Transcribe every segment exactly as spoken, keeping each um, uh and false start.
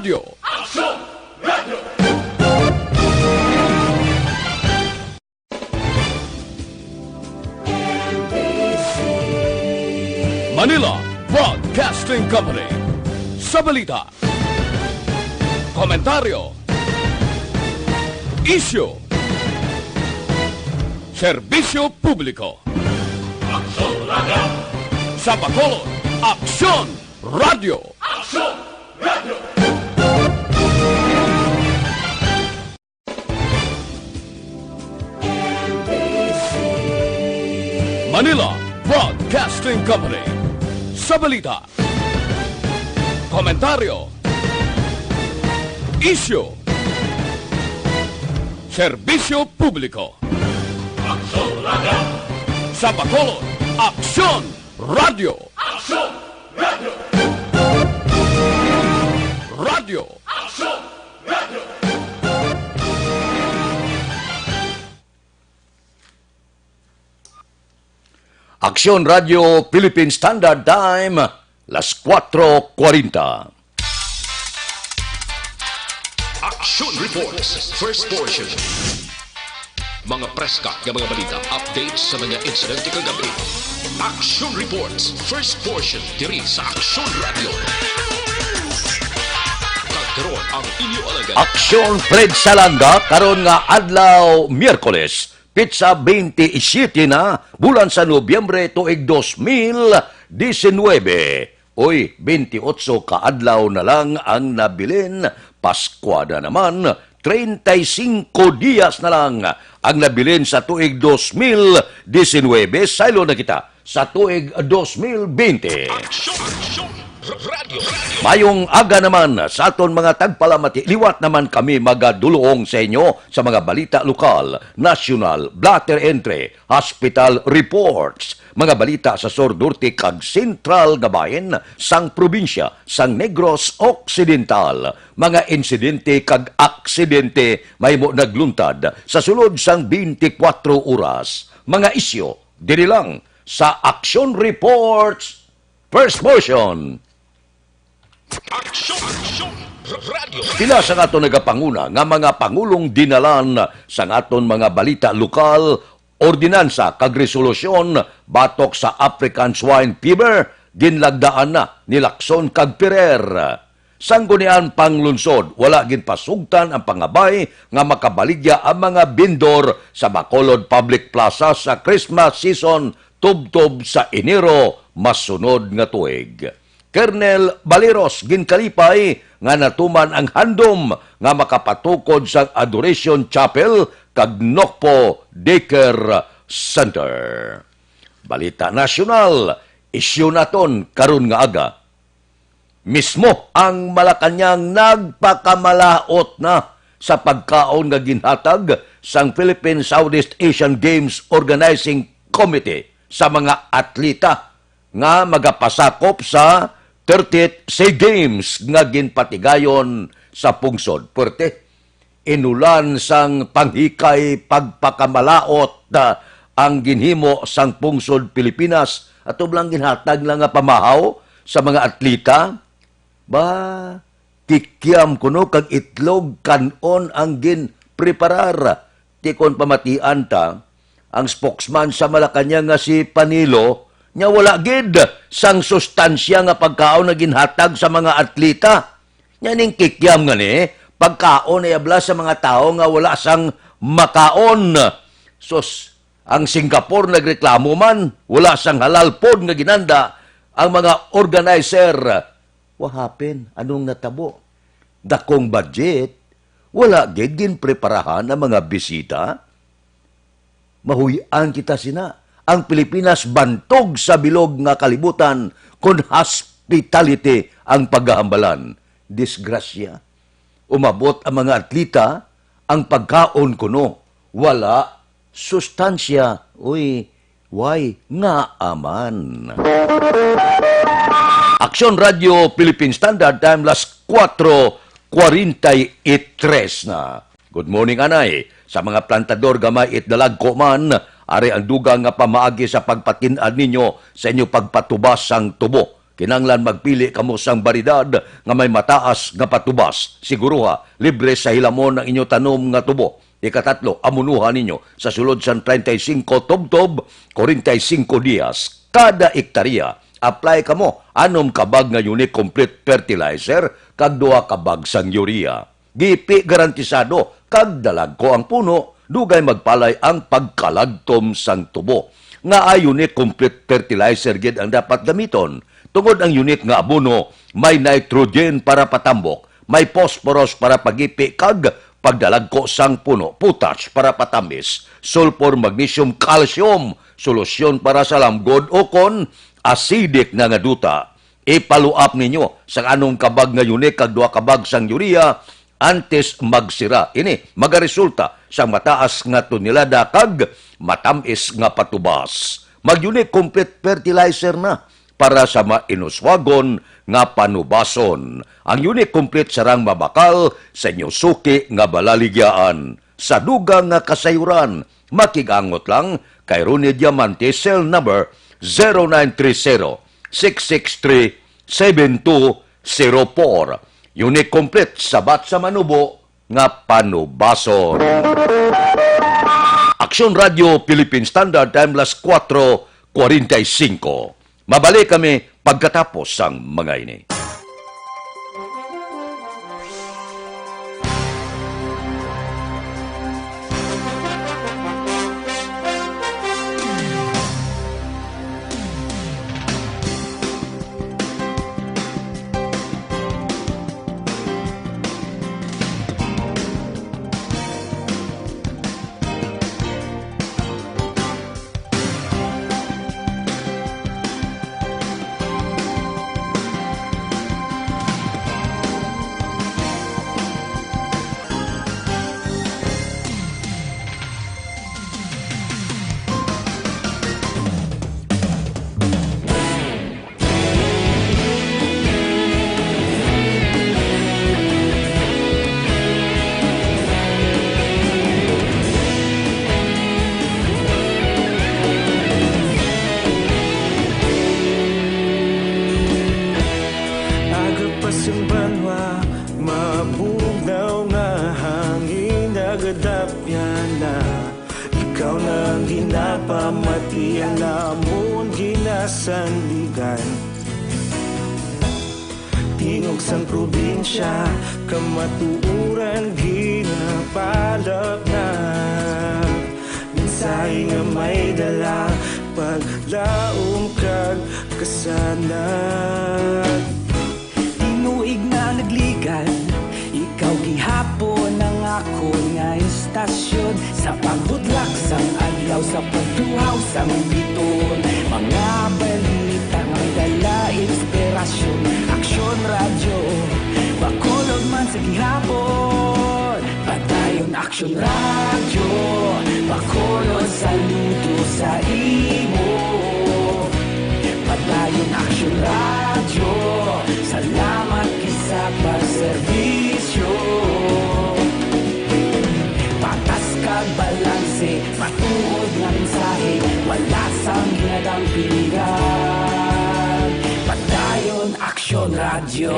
Radio. Manila Broadcasting Company. Sa balita, komentaryo, isyu, serbisyo publiko. Sa Bacolod, Aksyon Radio. Manila Broadcasting Company. Sa balita, komentaryo, isyu, serbisyo publiko. Sa Bacolod, Aksyon Radio. Radio. Aksyon Radio Philippine Standard Time, las kuwatro kwarenta. Action Reports, first portion. Mga preska nga mga balita, updates sa mga insidente kagabi. Action Reports, first portion, diri sa Action Radio. Kag karon ang inyo alagad. Aksyon Fred Salanga, karon nga adlaw, Miyerkules, petsa twenty-seven na, bulan sa Nobyembre, tuig dos mil diecinuebe. Uy, twenty-eight ka adlaw na lang ang nabilin, Paskwa na naman, treinta y cinco dias na lang ang nabilin sa tuig dos mil diecinuebe, saylo na kita sa tuig dos mil twenty. Aksyon, aksyon, r-, radyo, radyo. Mayong aga naman sa aton mga tagpalamati. Liwat naman kami magadulong sa inyo sa mga balita lokal, nasyonal, blotter entry, hospital reports, mga balita sa sur, norte, kag sentral nga bahin sang probinsya sang Negros Occidental, mga insidente kag aksidente mahimo nagluntad sa sulod sang twenty-four oras, mga isyu diri lang sa Action Reports First Portion. Action, action, r-, radyo. Pila sa aton nagapanguna nga mga pangulong dinalan sa aton mga balita lokal, ordinansa kag resolusyon batok sa African Swine Fever, ginlagdaan na ni Lacson kag Ferrer. Sangguniang Panglungsod, wala ginpasugtan ang pangabay nga makabaligya ang mga bindor sa Bacolod Public Plaza sa Christmas season tubtob sa Enero masunod nga tuig. Colonel Baleros ginkalipay nga natuman ang handom nga makapatukod sang Adoration Chapel kag Nokpo Daycare Center. Balita nasyonal, isyu naton karon nga aga. Mismo ang Malacañang nagpakamalaut na sa pagkaon nga ginhatag sang Philippine Southeast Asian Games Organizing Committee sa mga atleta nga magapasakop sa thirtieth SEA Games nga ginpatigayon sa pungsod Puerte. Inulan sang panghikay, pagpakamalaut, ah, ang ginhimo sang pungsod Pilipinas, atubang ginhatag lang nga pamahaw sa mga atleta. Ba, kikiam kuno kag itlog kan-on ang ginpreparar. Ti kon pamatian ta, ang spokesman sa Malacañang nga si Panilo, nya wala gid sang sustansya nga pagkaon nga ginhatag sa mga atleta. Nya ning kikiam nga ni, pagkaon ay abla sa mga tawo nga wala sang makaon. Sus, ang Singapore nagreklamo man, wala sang halal food nga ginhanda ang mga organizer. What happened? Anong natabo? Dakong budget, wala gid ginpreparahan ang mga bisita. Mahuy-an kita sina. Ang Pilipinas bantog sa bilog nga kalibutan kon hospitality ang pagahambalan. Disgrasya. Umabot ang mga atleta, ang pagkaon kuno wala sustansya. Uy, why? Ngaa man? Aksyon Radio Philippine Standard Time, las kuwatro kwarenta y tres na. Good morning, anay. Sa mga plantador, gamay it dalagko man, ari ang dugang nga pamaagi sa pagpatin-ad ninyo sa inyo pagpatubas sang tubo. Kinahanglan magpili kamo sang baryedad nga may mataas nga patubas. Siguruha, libre sa hilamon ang inyo tanom nga tubo. Ikatatlo, amunuhan ninyo sa sulod sang treinta y cinco tubtob, cuarenta y cinco dias kada ektarya. Apply kamo, anom ka bag nga Unique Complete Fertilizer kag duha ka bag sang urea. Gipi garantisado kag dalagko ang puno, dugay magpalay ang pagkalagtom sang tubo. Ngaa Unique Complete Fertilizer gid ang dapat gamiton, tungod ang Unique nga abono may nitrogen para patambok, may phosphorus para pagipi kag pagdalagko sang puno, potash para patamis, sulfur, magnesium, calcium, solusyon para sa lamgod, ukon acidic na nga duta. Ipaluap ninyo sang anom ka bag nga Unique kag duha ka bag sang urea antes magsira. Ini magaresulta sang mataas nga tonelada kag matamis nga patubas. Mag-Unique Complete Fertilizer na para sa mainuswagon nga panubason. Ang Unique Complete sarang mabakal sa inyo suki nga balaligyaan. Sa dugang nga kasayuran, makigangot lang kay Ronnie Diamante, cell number zero nine three zero, six six three, seven two zero four. Unique Complete, sabat sa manubo nga panubason. Aksyon Radio Philippine Standard Time, las kuwatro kuwarenta y singko. Mabalik kami pagkatapos sang mga ini. Aga pa sing banwa, mabugnaw nga hangin, nagadapyan na. Ikaw na ang ginapamati, ang amon ginasandigan. Tingog sang probinsya, kamatuoran ginapalapnag. Mensahe nga may dala, paglaom kag kasanag. Tinuig na nagligad, ikaw gihapon ang akon nga istasyon. Sa pagbutlak sang adlaw, sa pagtuhaw sang bituon, mga balita nga may dala inspirasyon. Aksyon Radyo, Bacolod man sa gihapon. Padayon Aksyon Radyo, Bacolod, saludo sa imo. Padayon Aksyon Radyo, salamat gid sa pagserbisyo. Patas kag balanse, matuod nga mensahe, wala sang ginadampingan. Padayon Aksyon Radyo.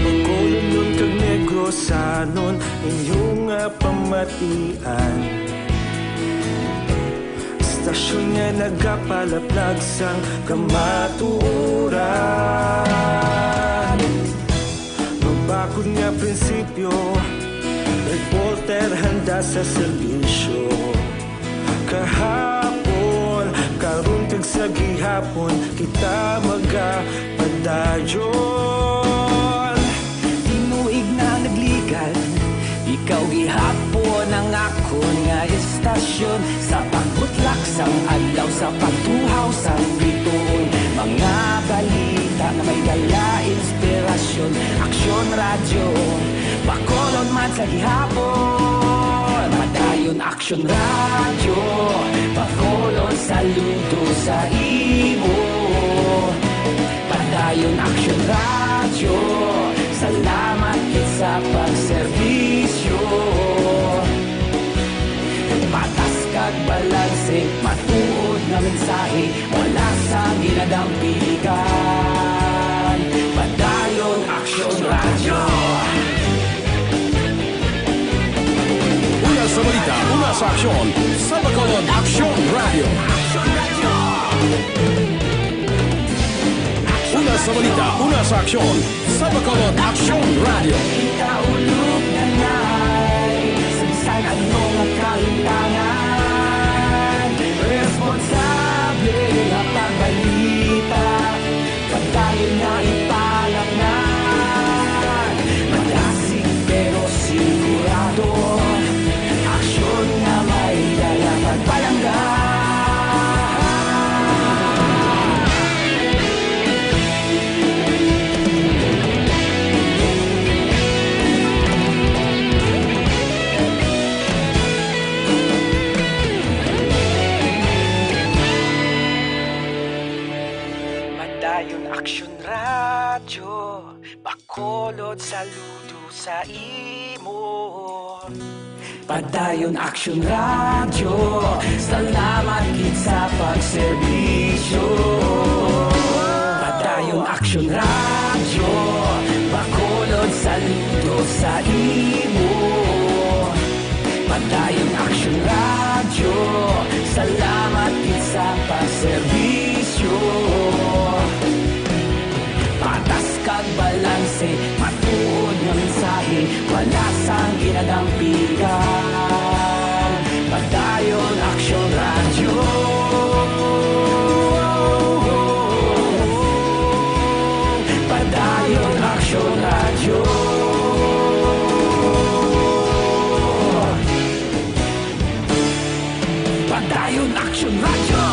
Bacolodnon kag Negrosanon, inyo nga pamatian. Istasyon nga nagapalaplag sang kamatuoran. Mabakod nga prinsipyo, reporter handa sa serbisyo. Kahapon, karon, kag sa gihapon, kita magapadayon. Tinuig na nagligad, ikaw gihapon ang akon nga istasyon. Sa pagbutlak sang adlaw, sa pagtuhaw sang bituon, mga balita nga may dala inspirasyon. Aksyon Radyo, Bacolod man sa gihapon. Padayon Aksyon Radyo, Bacolod, saludo sa imo. Padayon Aksyon Radyo, salamat gid sa pagserbisyo. Wala sa ginadampigan. Padayon Aksyon Radyo. Una sa balita, una sa aksyon, sa Bacolod Aksyon Radyo. Una sa balita, una sa aksyon, sa Bacolod Aksyon Radyo. Kita ulog na na'y sabisan ano nga kalimtangan. Responsable nga pagbalita, pagdayon nga ipalatnan. Madasig pero sigurado, aksyon nga may dala pagpalangga. Padayon Aksyon Radyo, Bacolod, saludo sa imo. Padayon Aksyon Radyo, salamat gid sa pagserbisyo. Padayon Aksyon Radyo, Bacolod, saludo sa imo. Padayon Aksyon Radyo, salamat gid sa pagserbisyo. Patas kag balanse, matuod nga mensahe, wala sang ginadampigan. Padayon Aksyon Radyo. Padayon Aksyon Radyo. Padayon Aksyon Radyo.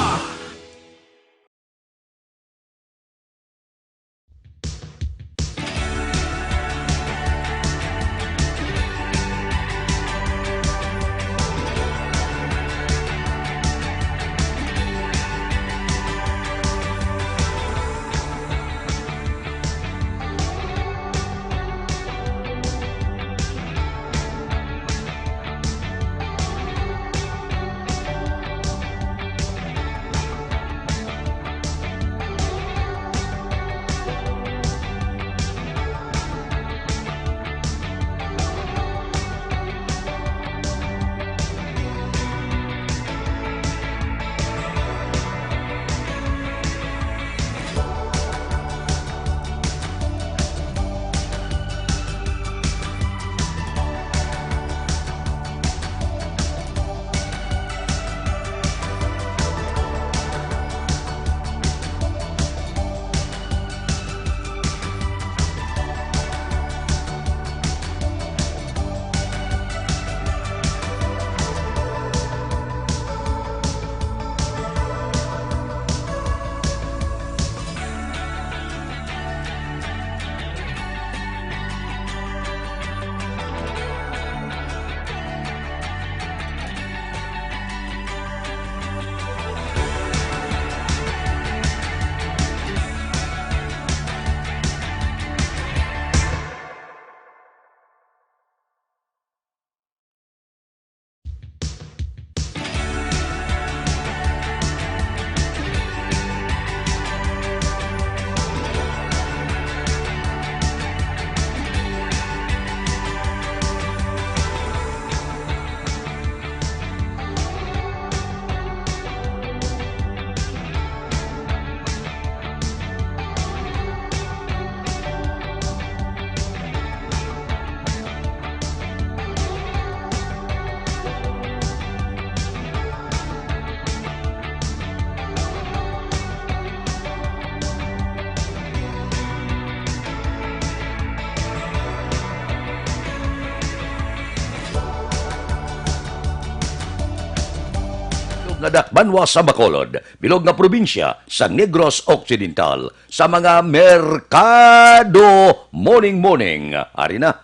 Nga dakbanwa sa Bacolod, bilog nga probinsya sa Negros Occidental, sa mga merkado. Morning, morning. Ari na,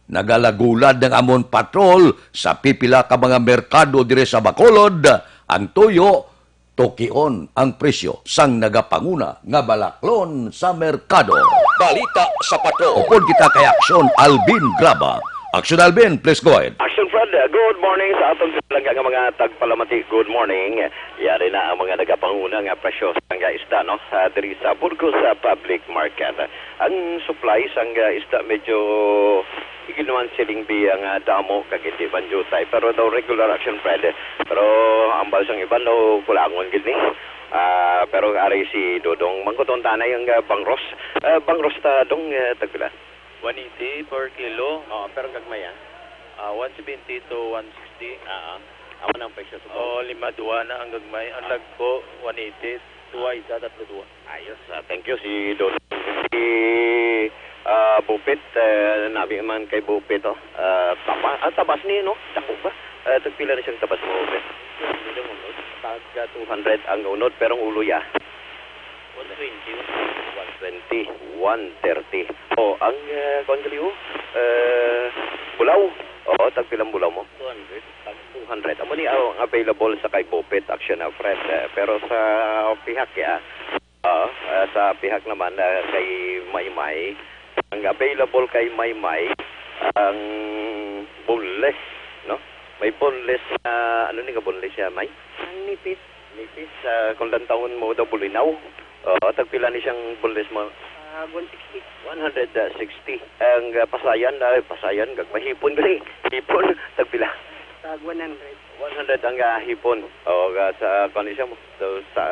nagalagulad ang amon patrol sa pipila ka mga merkado dire sa Bacolod. Ang tuyo, tukion ang presyo sang nagapanguna nga balaklon sa merkado. Balita sa patrol. Upod kita kay Aksyon Alvin Graba. Aksyon Alvin, please go ahead. Action Fred, good morning sa aton sa langga nga mga tagpalamati. Good morning. Yari na ang mga nagapanguna na nga presyo sang isda, no? Ah, diri sa Burgos, sa public market. Ang supply sang isda medyo ginwan siling biya nga damo kag hindi man jutay, pero daw regular action Friday. Pero ang balsang iban daw kulangon gid ni. Ah, pero ari si Dodong mangkuton tanay ang ah, bangros. Ah, bangros ta dong ah, tagpila? One eighty per kilo. Oh, pero gagmay ah. Ah, one seventy to one sixty. Ah, ah. Amo nang presyo sa Oh, lima duwa na ang gagmay. Ang lagko, one eighty. Duwa isa, tatlo duwa. Ayos. Ah, thank you si Don. Si ah, Bupit, eh, nabi man kay Bupit oh. Ah, taba, ah, tabas ni no? Dako ba? Ah, tagpila na siyang tabas mo, Bupit? Tagka two hundred ang unod, pero ang ulo ya. One twenty. One twenty, one thirty. Oh, ang uh, kuan gali oh, uh, bulaw. Oo, tagpilang bulaw mo? Two hundred. Tag two hundred. Amo ni ang available sa kay Bupit, Action Alfred. Eh, pero sa pihak ya, ah, ah, sa pihak naman ah, kay Maymay, ang available kay Maymay ang boneless, no? May boneless na, ano ni nga boneless siya, May? Ang nipis. Nipis, ah, kung lantawon mo daw bulinaw. Oo, tagpila ni siyang boneless mo? Ah, one sixty. One hundred sixty. Ang ah, pasayan, ay, pasayan, gag mahipon gali. Hipon, tagpila? Tag one hundred. One hundred ang ah, hipon. O, ah, sa, kung ano siya mo? So, sa,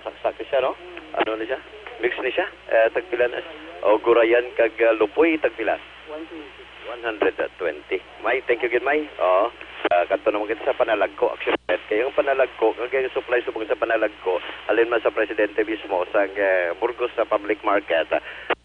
saksak siya, no? Ano na siya? Mix ni siya? Eh, tagpila na? O, gurayan kag ah, lupoy, tagpila? One twenty. One hundred twenty. May, thank you gid, May. Oo. Ah, kadto naman kita sa Panalagko. Actually, kay ang Panalagko, kag ang supply subong sa Panalagko, halin man sa presidente mismo sa eh, Burgos sa public market,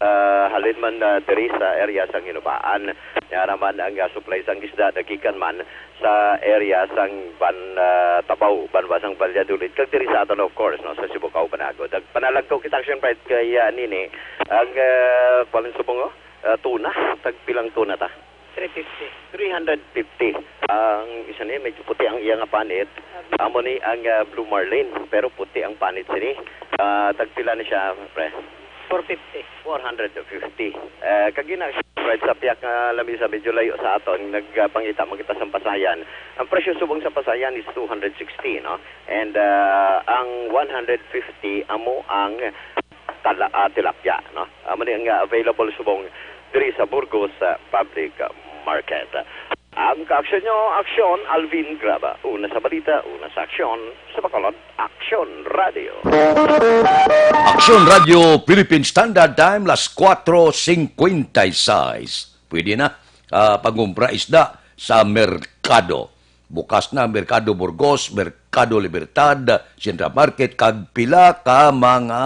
ah, halin man ah, diri sa area sang Hinubaan. Nga naman ang ah, supply sang isda nagikan man sa area sang Ban ah, Tabaw, banwa sang Valladolid, kag diri sa aton, of course, no, sa Sibugao, Banagod. Ag Panalagko kita, siyempre, kay ah, nini, ang ah, kuwan subong, oh, ah, tuna, tagpilang tuna ta? Three fifty. Three hundred fifty. Ang isa ni, medyo puti ang iya nga panit. Amo ni ang ah, Blue Marlin, pero puti ang panit sini. Ah, tagpila ni siya, pre? Four fifty. Four hundred fifty. Eh, kag ina, right sa piyak nga lamisa, medyo layo sa aton, nagpangita man kita sa pasayan. Ang presyo subong sa pasayan is two hundred sixty, no? And ah, ang one hundred fifty amo ang tala, ah, tilapia, no? Amo ni ang ah, available subong diri sa Burgos ah, Public Market. Ang kaaksyon nyo, aksyon, Alvin Graba. Una sa balita, una sa aksyon, sa Bacolod, Aksyon Radio. Aksyon Radio, Philippine Standard Time, las kuwatro singkwenta y seis. Pwede na ah, pangumpra isda sa merkado. Bukas na ang Merkado Burgos, Merkado Libertad, Central Market, kag pila ka mga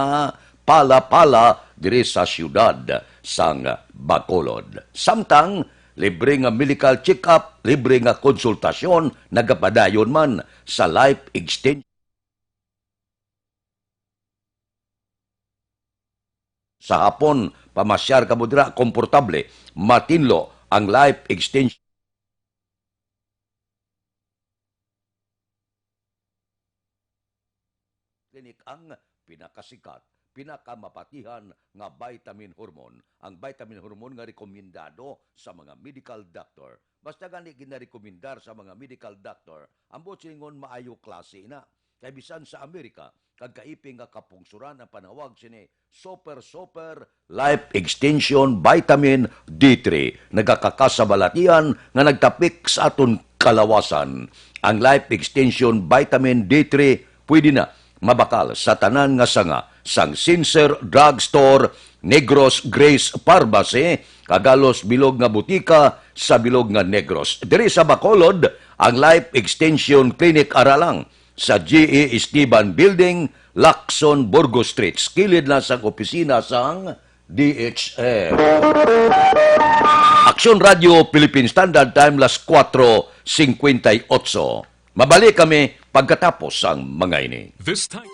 pala-pala diri sa siyudad sang Bacolod. Samtang libre nga medical check-up, libre nga konsultasyon, nagapadayon man sa life extension. Sa hapon, pamasyar kamo dira, komportable, matinlo ang life extension. Clinic ang pinakasikat, pinakamapatihan nga vitamin hormone. Ang vitamin hormone nga rekomendado sa mga medical doctor. Basta gani ginarekomendar sa mga medical doctor, ang buot silingon maayo klase na. Kay bisan sa Amerika, kag kaiping nga kapungsuran ang panawag sini Super Super Life Extension Vitamin D three. Nagakakasabalatian nga nagtapik sa aton kalawasan. Ang Life Extension Vitamin D three pwede na mabakal sa tanan nga sanga sang Sincere Drug Store, Negros Grace Pharmacy, kag halos bilog nga butika sa bilog nga Negros. Diri sa Bacolod, ang Life Extension Clinic ara lang sa G E Esteban Building, Lacson, Burgos Street, kilid na sang opisina sang D H S. Aksyon Radio Philippine Standard Time, las kuwatro singkwenta y otso. Mabalik kami pagkatapos sang mga ini. This time.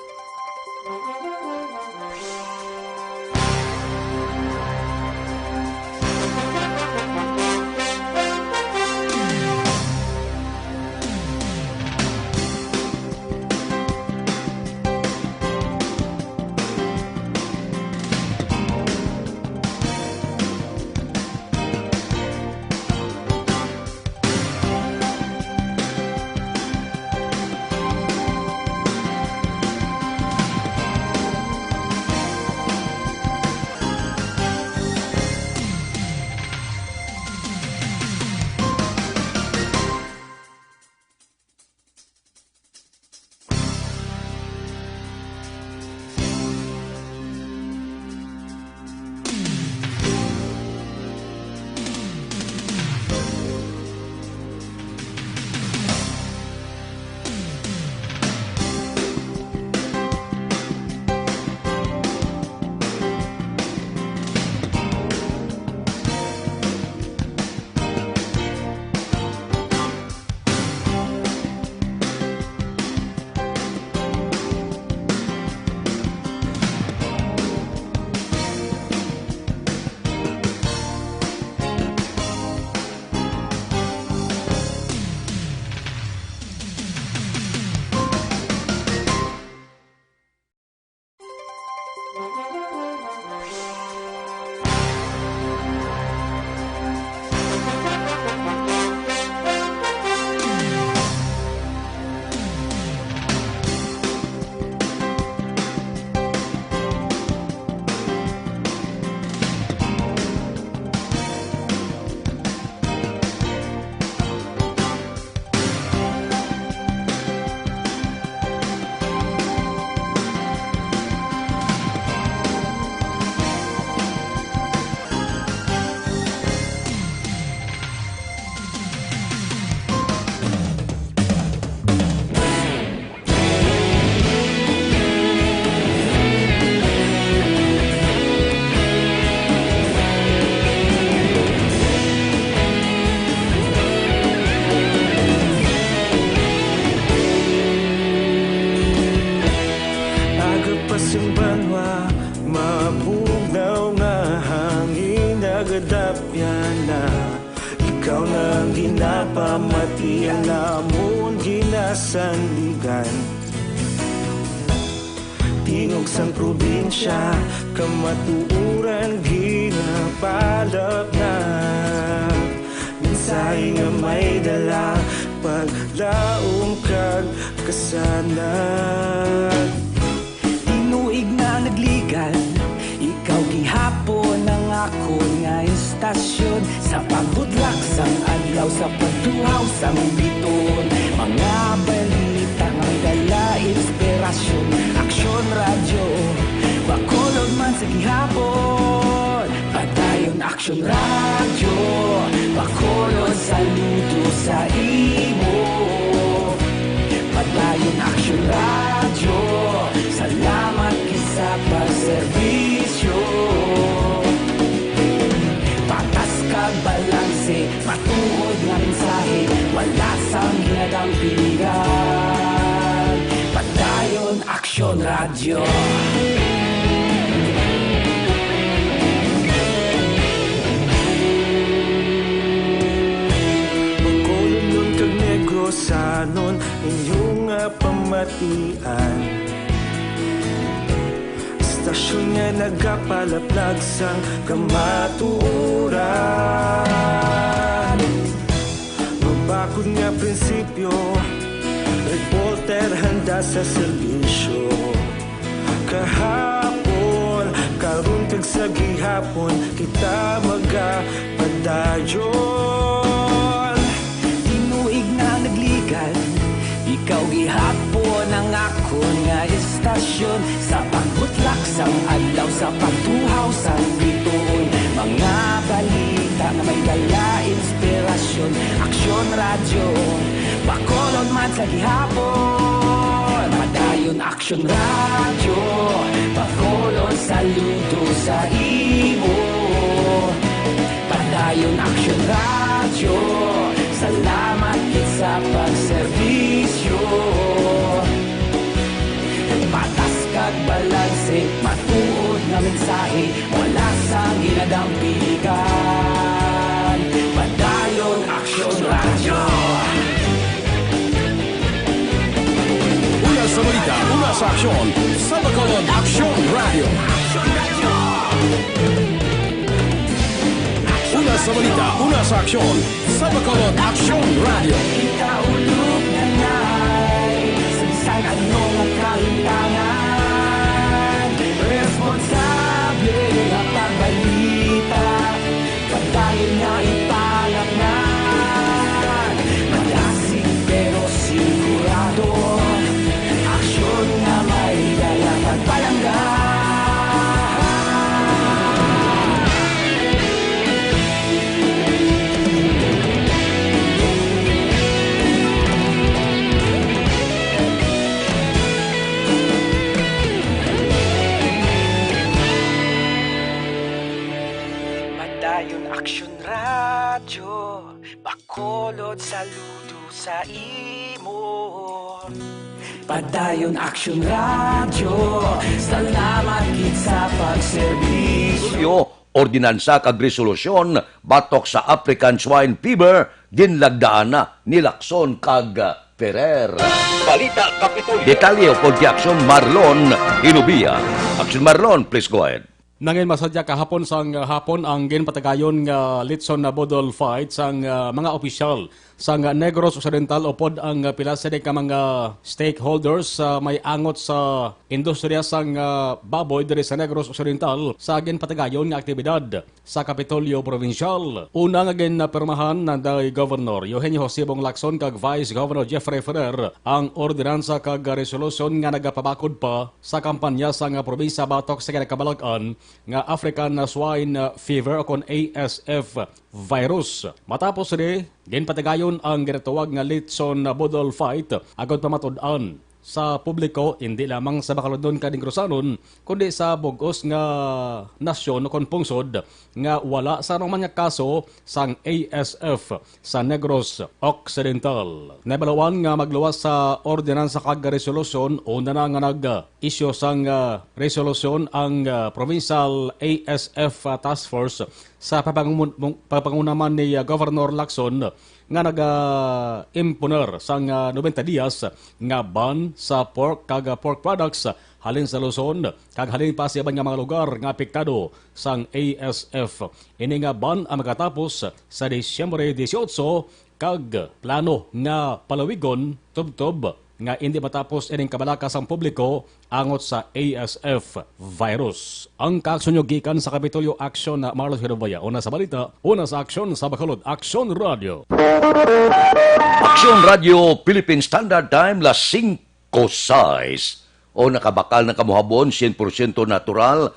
Napamati ang namon ginasandigan. Tingog sang probinsya, kamatuoran ginapalapnag. Mensahe nga may dala, paglaom kag kasanag. Tinuig na nagligan, ikaw gihapon ang akon nga istasyon. Sa pagbudlak sang adlaw, sa pagtuhaw sang bituon, mga balita nga may dala inspirasyon. Aksyon Radyo, Bacolod man sa gihapon. Padayon Aksyon Radyo, Bacolod, saludo sa imo. Padayon Aksyon Radyo, salamat gid sa pagserbisyo. Patas kag balanse, matuod nga mensahe, wala sang ginadampigan. Padayon Aksyon Radyo. Bacolodnon kag Negrosanon, inyo nga pamatian. Istasyon nga nagapalaplag sang kamatuoran. Mabakod nga prinsipyo, reporter handa sa serbisyo. Kahapon, karon kag sa gihapon, kita magapadayon. Tinuig na nagligan, ikaw gihapon ang akon nga istasyon. Sa pagbutlak sang adlaw, sa pagtuhaw sang bituon, mga balita nga may dala inspirasyon. Aksyon Radyo, Bacolod man sa gihapon. Padayon Aksyon Radyo, Bacolod, saludo sa imo. Padayon Aksyon Radyo, salamat gid sa pagserbisyo. Patas kag balanse, matuod nga mensahe, wala sang ginadampigan. Padayon Aksyon Radyo. Una sa balita, una sa aksyon, sa Bacolod Aksyon Radyo. Una sa balita, una sa aksyon, sa Bacolod Aksyon Radyo. Kita ulog na nay, sa bisan ano nga kalintangan, responsable nga pagbalita. Padayon nga ipalapngan, madasig pero sigurado. Aksyon nga may dala pagpalangga. Padayon Aksyon Radyo, Bacolod, saludo sa imo. Padayon Aksyon Radyo, salamat gid sa pagserbisyo. Yo, ordinansa kag resolusyon batok sa African Swine Fever, ginlagdaan na ni Lacson kag Ferrer. Balita Kapitolyo. Detalye upod kay Aksyon Marlon Ilubia. Aksyon Marlon, please go ahead. Nangin masadya kahapon sang hapon ang ginpatagayon nga Litson na Boodle Fight sang, ah, mga opisyal sang Negros Occidental upod ang pila sini ka mga stakeholders sa may angot sa industriya sang, ah, baboy diri sa Negros Occidental sa ginpatagayon nga aktibidad sa Kapitolyo Provincial. Una nga ginpirmahan na ni Governor Eugenio Jose Bong Lacson kag Vice Governor Jeffrey Ferrer ang ordinansa kag resolusyon nga nagapabakod pa sa kampanya sang probinsya batok sa kinakabalag-an nga African Swine Fever o kon A S F virus. Matapos sini, ginpatagayon ang ginatawag nga Litson Boodle Fight agod pamatud-an sa publiko, indi lamang sa Bacolodnon kag Negrosanon, kundi sa bug-os nga nasyon o kon pungsod nga wala sa anuman nga kaso sang A S F sa Negros Occidental. Nahibaluan nga magluwas sa ordinansa kag resolusyon, una na nga nag-isyu sang, ah, resolusyon ang, ah, Provincial A S F Task Force sa papangumun-, papangunaman ni, ah, Governor Lacson nga naga-imponer sang, ah, nobenta dias nga ban sa pork kag, ah, pork products halin sa Luzon kag halin pa sa iban nga mga lugar nga apektado sang A S F. Ini nga ban ang magatapos sa Disyembre dieciocho kag plano nga palawigon tubtob nga indi matapos ining kabalaka sang publiko angot sa A S F virus. Ang kaaksyon nyo gikan sa Kapitolyo Action, Marlos Hirubaya. Una sa balita, una sa aksyon sa Bacolod, Aksyon Radio. Aksyon Radio Philippine Standard Time, las singko sais. O nakabakal na kamuhabon, sien porsyento natural,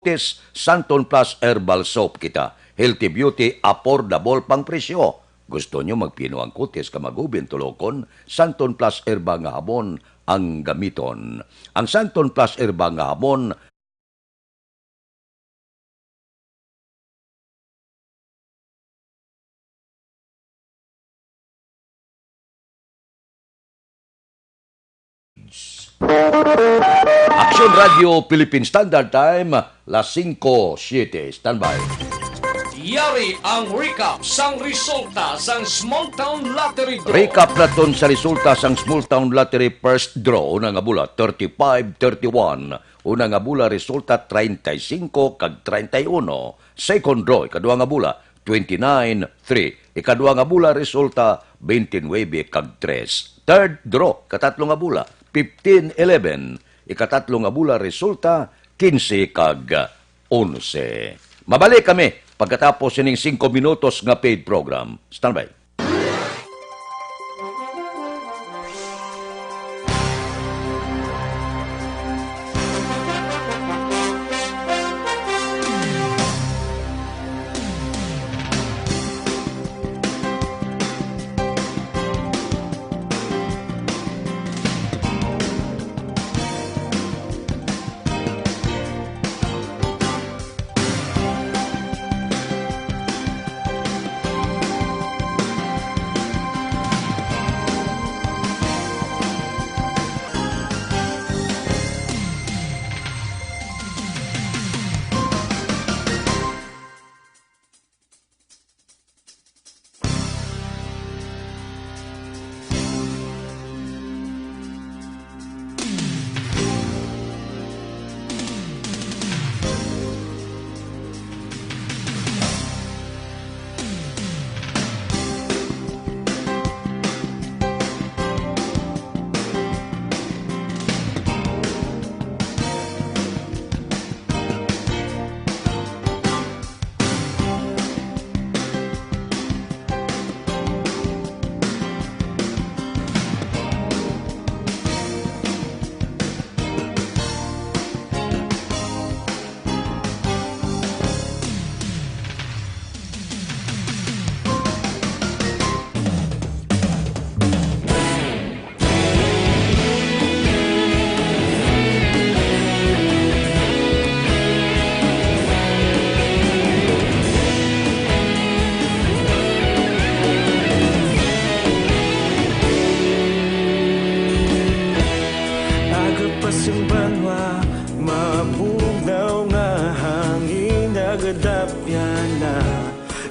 Otis Santon Plus Herbal Soap kita. Healthy beauty, affordable pang presyo. Gusto nyo magpino ang kutis ka magubin tulokon? Santon Plus Herbal nga habon ang gamiton. Ang Santon Plus Herbal nga habon Aksyon Radio Philippine Standard Time, las singko siete. Standby. Yari ang recap sang resulta sang Small Town Lottery Draw. Recap naton sa resulta sang Small Town Lottery First Draw. Una nga bola, thirty-five thirty-one. Una nga bola, resulta treinta y cinco kag treinta y uno. Second draw, ikadua nga bola, twenty-nine three. Ikadua nga bola, resulta twenty-nine kag tres. Third draw, katatlo nga bola, fifteen eleven. Ikatatlo nga bola, resulta quince kag onse. Mabalik kami pagkatapos sining singko minutos nga paid program. Standby. Agapas ang banwa, mabugnaw nga hangin, nagadapyan na.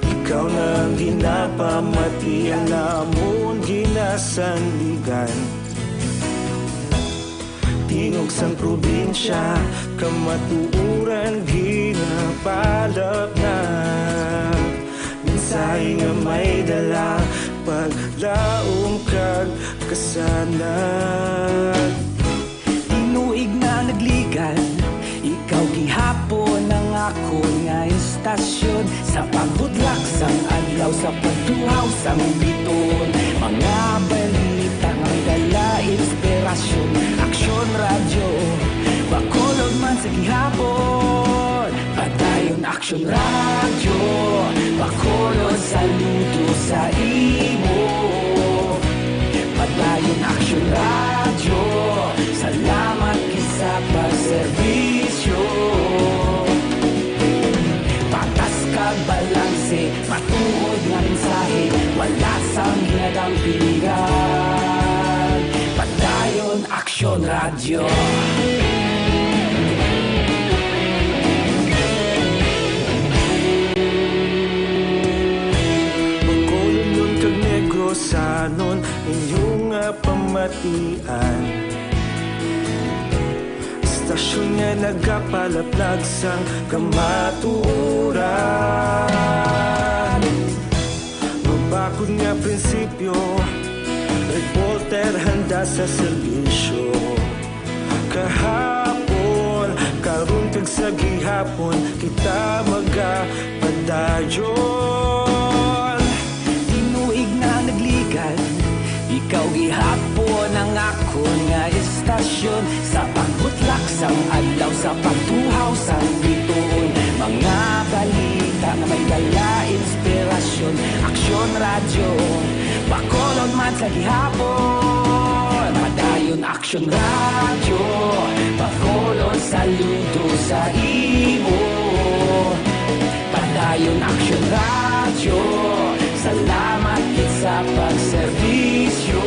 Ikaw na ang ginapamati, ang amon ginasandigan. Tingog sang probinsya, kamatuoran ginapalapnag. Mensahe nga may dala, paglaom kag kasanag. Tinuig na nagligad, ikaw gihapon ang akon nga istasyon. Sa pagbudlak sang adlaw, sa pagtuhaw sang biton, mga balita nga may dala inspirasyon. Aksyon Radyo, Bacolod man sa gihapon. Padayon Aksyon Radyo, Bacolod, saludo sa imo. Padayon Aksyon Radyo, salamat gid sa pagserbisyo. Patas ka Tuod nga mensahe, wala sang ginadampigan. Padayon Aksyon Radyo. Bacolodnon kag Negrosanon, inyo nga pamatian. Istasyon nga nagapalaplag sang kamatuoran. Mabakod nga prinsipyo, reporter handa sa serbisyo. Kahapon, karon kag sa gihapon, kita magapadayon. Tinuig na nagligad, ikaw gihapon ang akon nga istasyon. Sa pagbutlak sang adlaw, sa pagtuhaw sang bituon, mga balita nga may dala inspirasyon. Aksyon Radyo, Bacolod man sa gihapon. Padayon Aksyon Radyo, Bacolod, saludo sa imo. Padayon Aksyon Radyo, salamat gid sa pagserbisyo.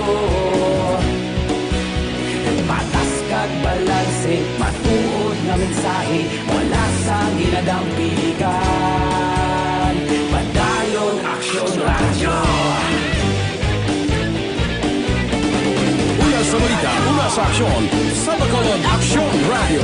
Patas kag balanse, matuod nga mensahe, wala sang ginadampigan. Padayon Aksyon Radyo. Una sa balita, una sa aksyon, sa Bacolod Aksyon Radyo.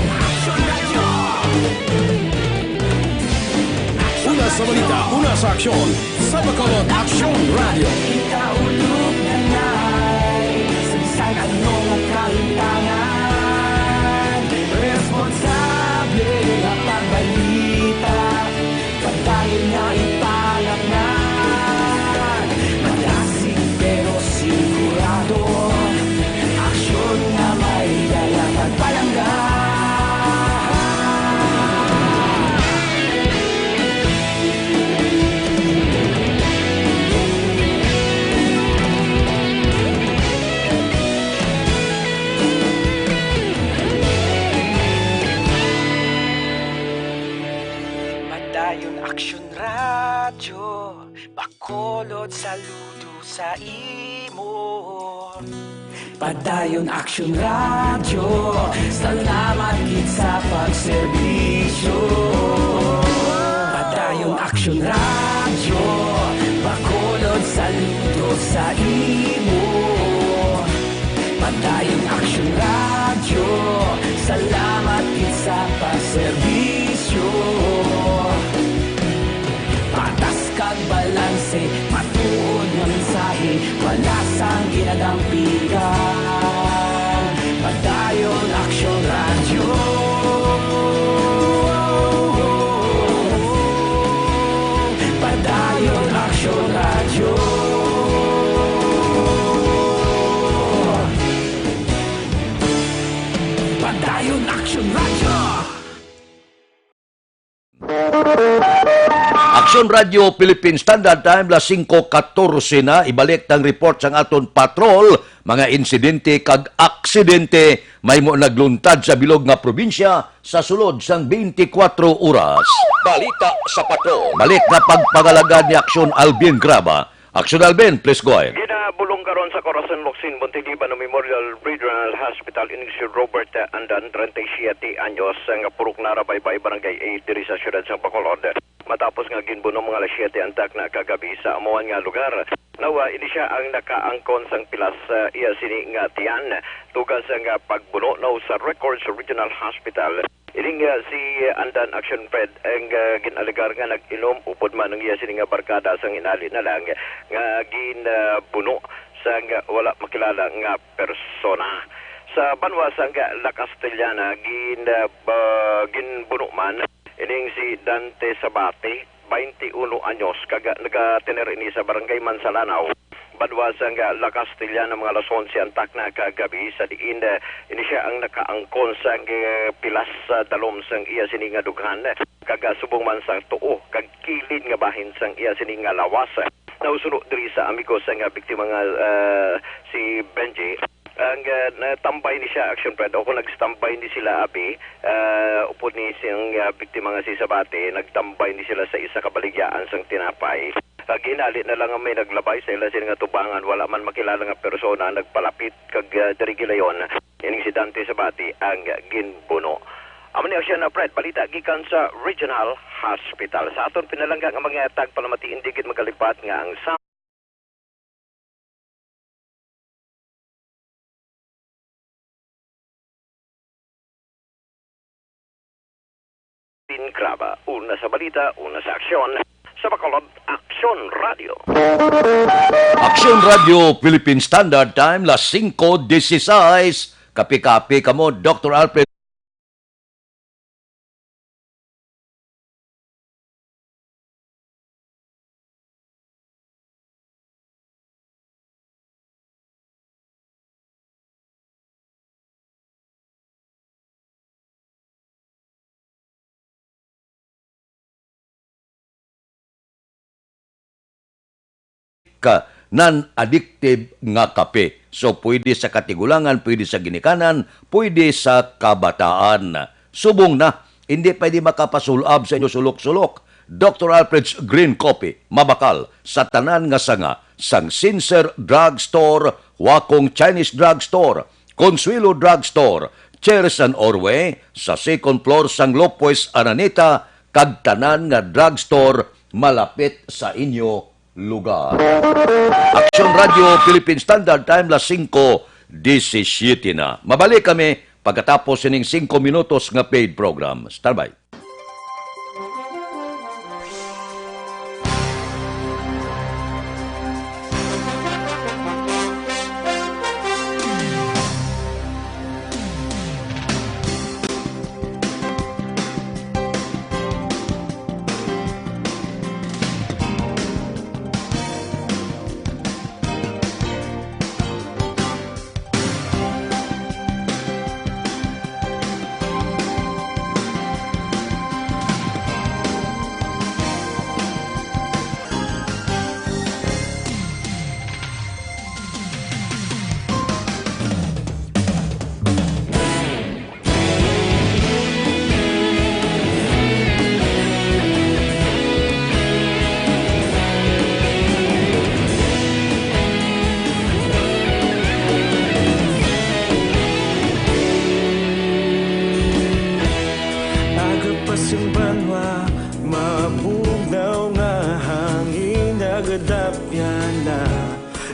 Una sa balita, una sa aksyon, sa Bacolod Aksyon Radyo. Ikaulog na na'y sagsag ano nga kahintangan. Responsable nga pagbalita, padayon nga ipalatngan. Madasig pero sigurado, aksyon nga may dala kag palangga. Padayon Aksyon Radyo, Bacolod, saludo sa imo. Padayon Aksyon Radyo, salamat gid sa pagserbisyo. Padayon Aksyon Radyo, Bacolod, saludo sa imo. Padayon Aksyon Radyo, salamat gid sa pagserbisyo. Patas kag balanse, matuod nga mensahe, wala sang ginadampigan. Padayon Aksyon Radyo. Padayon Aksyon Radyo. Padayon Aksyon Radyo. Aksyon Radyo Philippine Standard Time, las singko katorse na. Ibalik ang report sang aton patrol, mga insidente kag aksidente mahimo nagluntad sa bilog nga probinsya sa sulod sang twenty-four oras. Balita sa patrol. Balik na pagpangalagad ni Aksyon Alvin Graba. Aksyon Alvin, please go ahead. Ginabulong karon sa Corazon Locsin, Montediban Memorial Regional Hospital ining si Robert Andan, treinta y siete anyos, nga purok Narabaybay, Barangay eight, diri sa siyudad sang Bacolod. Matapos nga ginbuno mga alas siyete ang takna kagabi sa amuhan nga lugar, nawa ini sia ang nakaangkon sang pilas sa iya sini nga tiyan. Tuga sang pagbuno, nawa sa record sa Regional Hospital, ining, ah, si Andan Action Fred ang, ah, gin-alegar nga nag-inom upod man ang iya sini nga barkada, sang inali na lang nga ginbuno sang wala makilala nga persona. Sa banwa sang La Castellana, gin, ah, ba-, ginbuno man ining si Dante Sabate, twenty-uno anyos, kag nagatener ini sa Barangay Mansalanao, banwa sang La Castellana, mga alas onse ang takna kagabi, sa diin, eh, ini sia ang nakaangkon sang, eh, pilas sa dalom sang iya sini nga dughan, kag subong man sa tuo kag kilid nga bahin sang iya sini nga lawas. Nausuno diri sa amigo sang biktima nga, eh, si Benji, ang, eh, natambay ni sia, Action Fred, o kung nagstambay ni sila, abi, eh, upod ni siyang, eh, biktima nga si Sabate, nagtambay ni sila sa isa ka baligyaan sang tinapay. Ginhali na lang nga may naglabay sa ila sini nga tubangan, wala man makilala nga persona ang nagpalapit kag, ah, diri gilayon ining si Dante Sabati ang ginbuno. Amo ni Ocean Fred, balita gikan sa Regional Hospital. Sa aton pinalangga nga mga tagpalamati, indi gid magalipat nga ang sa Pingraba, una sa balita, una sa aksyon, sa Bacolod Aksyon Radio. Aksyon Radio, Philippine Standard Time, las singko dieciséis. Kape-kape kamo, Doktor Alfred. Ka non-addictive nga kape. So, pwede sa katigulangan, pwede sa ginikanan, pwede sa kabataan. Subong na, hindi pwede makapasul-ab sa inyo sulok-sulok. Doktor Alfred's Green Coffee, mabakal sa tanan nga sanga, sang Sincere Drugstore, Wakong Chinese Drugstore, Consuelo Drugstore, Cherry San Orwe, sa second floor sang Lopez Araneta, kag tanan nga drugstore malapit sa inyo lugar. Aksyon Radio Philippine Standard Time, las singko diecisiete na. Mabalik kami pagkatapos sining singko minutos nga paid program. Standby. Aga pa sing banwa, mabugnaw nga hangin, nagadapyan na.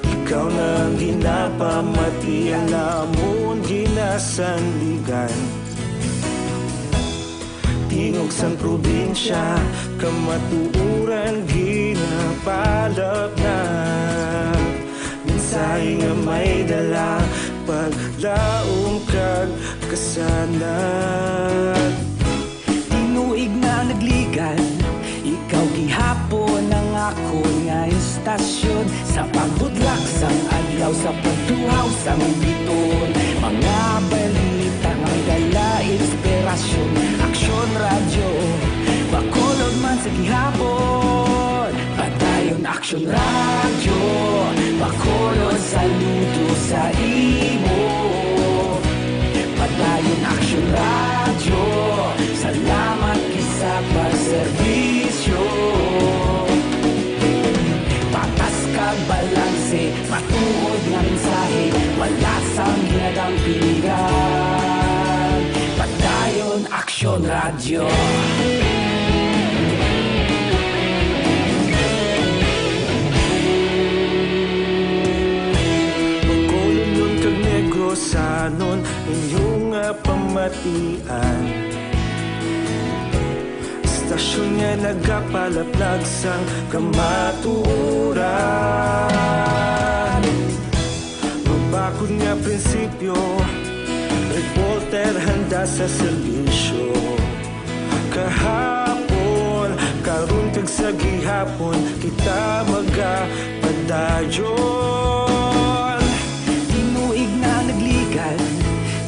Ikaw na ang ginapamati, ang namon ginasandigan. Tingog sang probinsya, kamatuoran ginapalapnag. Mensahe nga may dala, paglaom kag kasanag. Tinuig na nagligan, ikaw gihapon ang akon nga istasyon. Sa pagbutlak sang adlaw, sa pagtuhaw sang bituon, mga balita nga may dala inspirasyon. Aksyon Radyo, Bacolod man sa gihapon. Padayon Aksyon Radyo, Bacolod, saludo sa imo. Padayon Aksyon Radyo, salamat gid sa pagserbisyo. Patas kag balanse, matuod nga mensahe, wala sang ginadampingan. Padayon Aksyon Radyo. Bacolodnon kag Negrosanon, inyo nga pamatian. Istasyon nga nagapalaplag sang kamatuoran. Mabakod nga prinsipyo, reporter handa sa serbisyo. Kahapon, karon, kag sa gihapon, kita magapadayon. Tinuig na nagligan,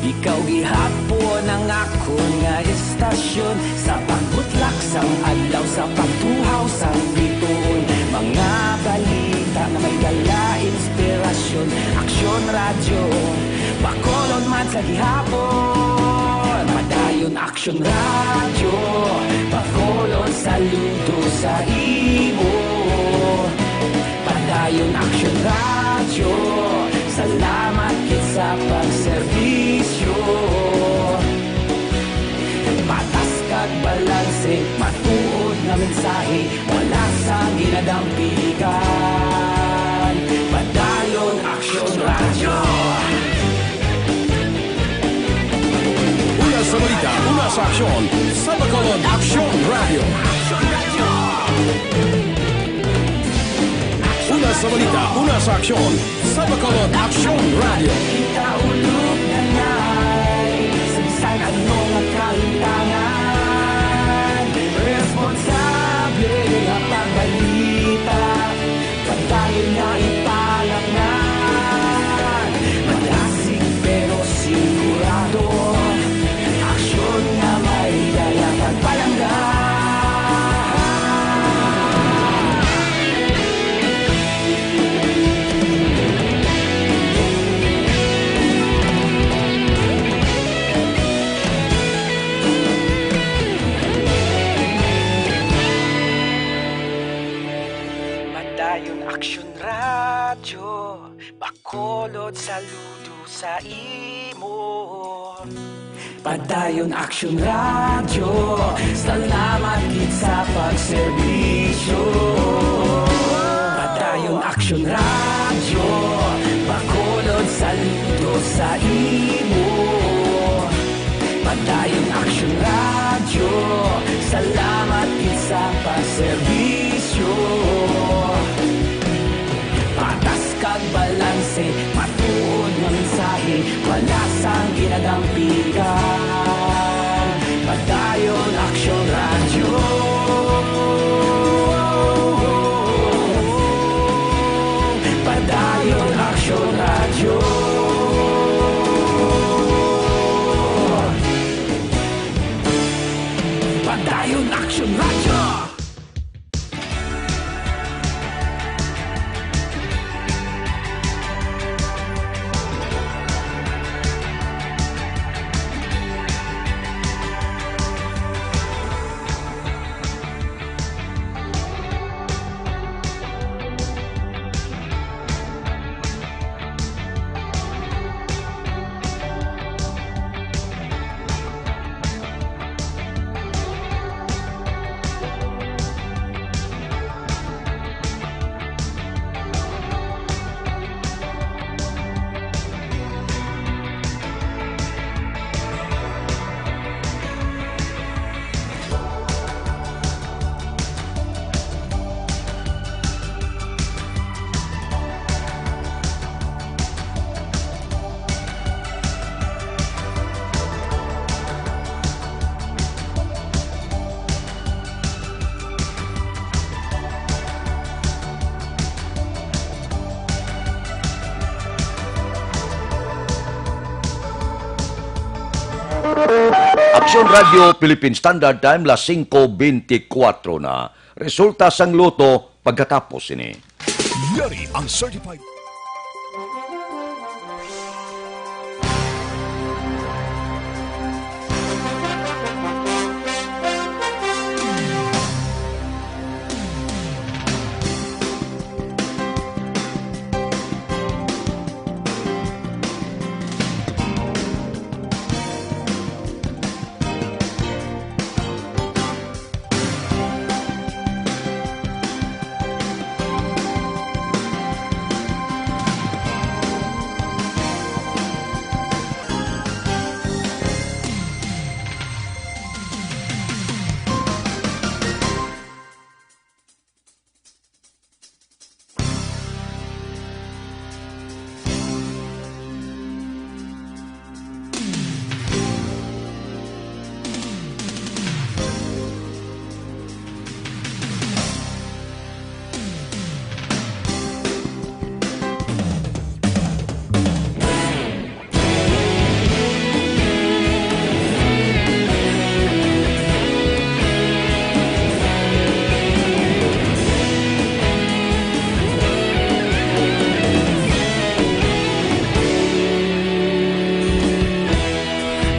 ikaw gihapon ang akon nga istasyon. Sa pagbutlak sang adlaw, sa pagtuhaw sang bituon, mga balita nga may dala inspirasyon. Aksyon Radyo, Bacolod man sa gihapon. Padayon Aksyon Radyo, Bacolod, saludo sa imo. Ayon Aksyon Radyo, salamat gid sa pagserbisyo. Patas kag balanse, matuod nga mensahe, wala sang ginadampigan. Padayon Aksyon Radyo. Una sa balita, una sa aksyon, sa Bacolod Aksyon Radyo. Una sa balita, una sa aksyon, sa Bacolod Aksyon Radyo. Kita ulog na ngay, sa bisan ano nga kalintangan, responsable nga pagbalita, padayon nga ipalangnan. Malasig pero sigurado, aksyon nga may dala kag palangga. Padayon Aksyon Radyo, Bacolod, saludo sa imo. Padayon Aksyon Radyo, salamat gid sa pagserbisyo. Padayon Aksyon Radyo, Bacolod, saludo sa imo. Padayon Aksyon Radyo, salamat gid sa pagserbisyo. Patas kag balanse, matuod nga mensahe, wala sang ginadampigan. Padayon Aksyon Radyo. Padayon Aksyon Radyo. Padayon Aksyon Radyo. Aksyon Radio Philippine Standard Time, las singko bentikwatro na. Resulta sang lotto pagkatapos sini. Yari ang certified.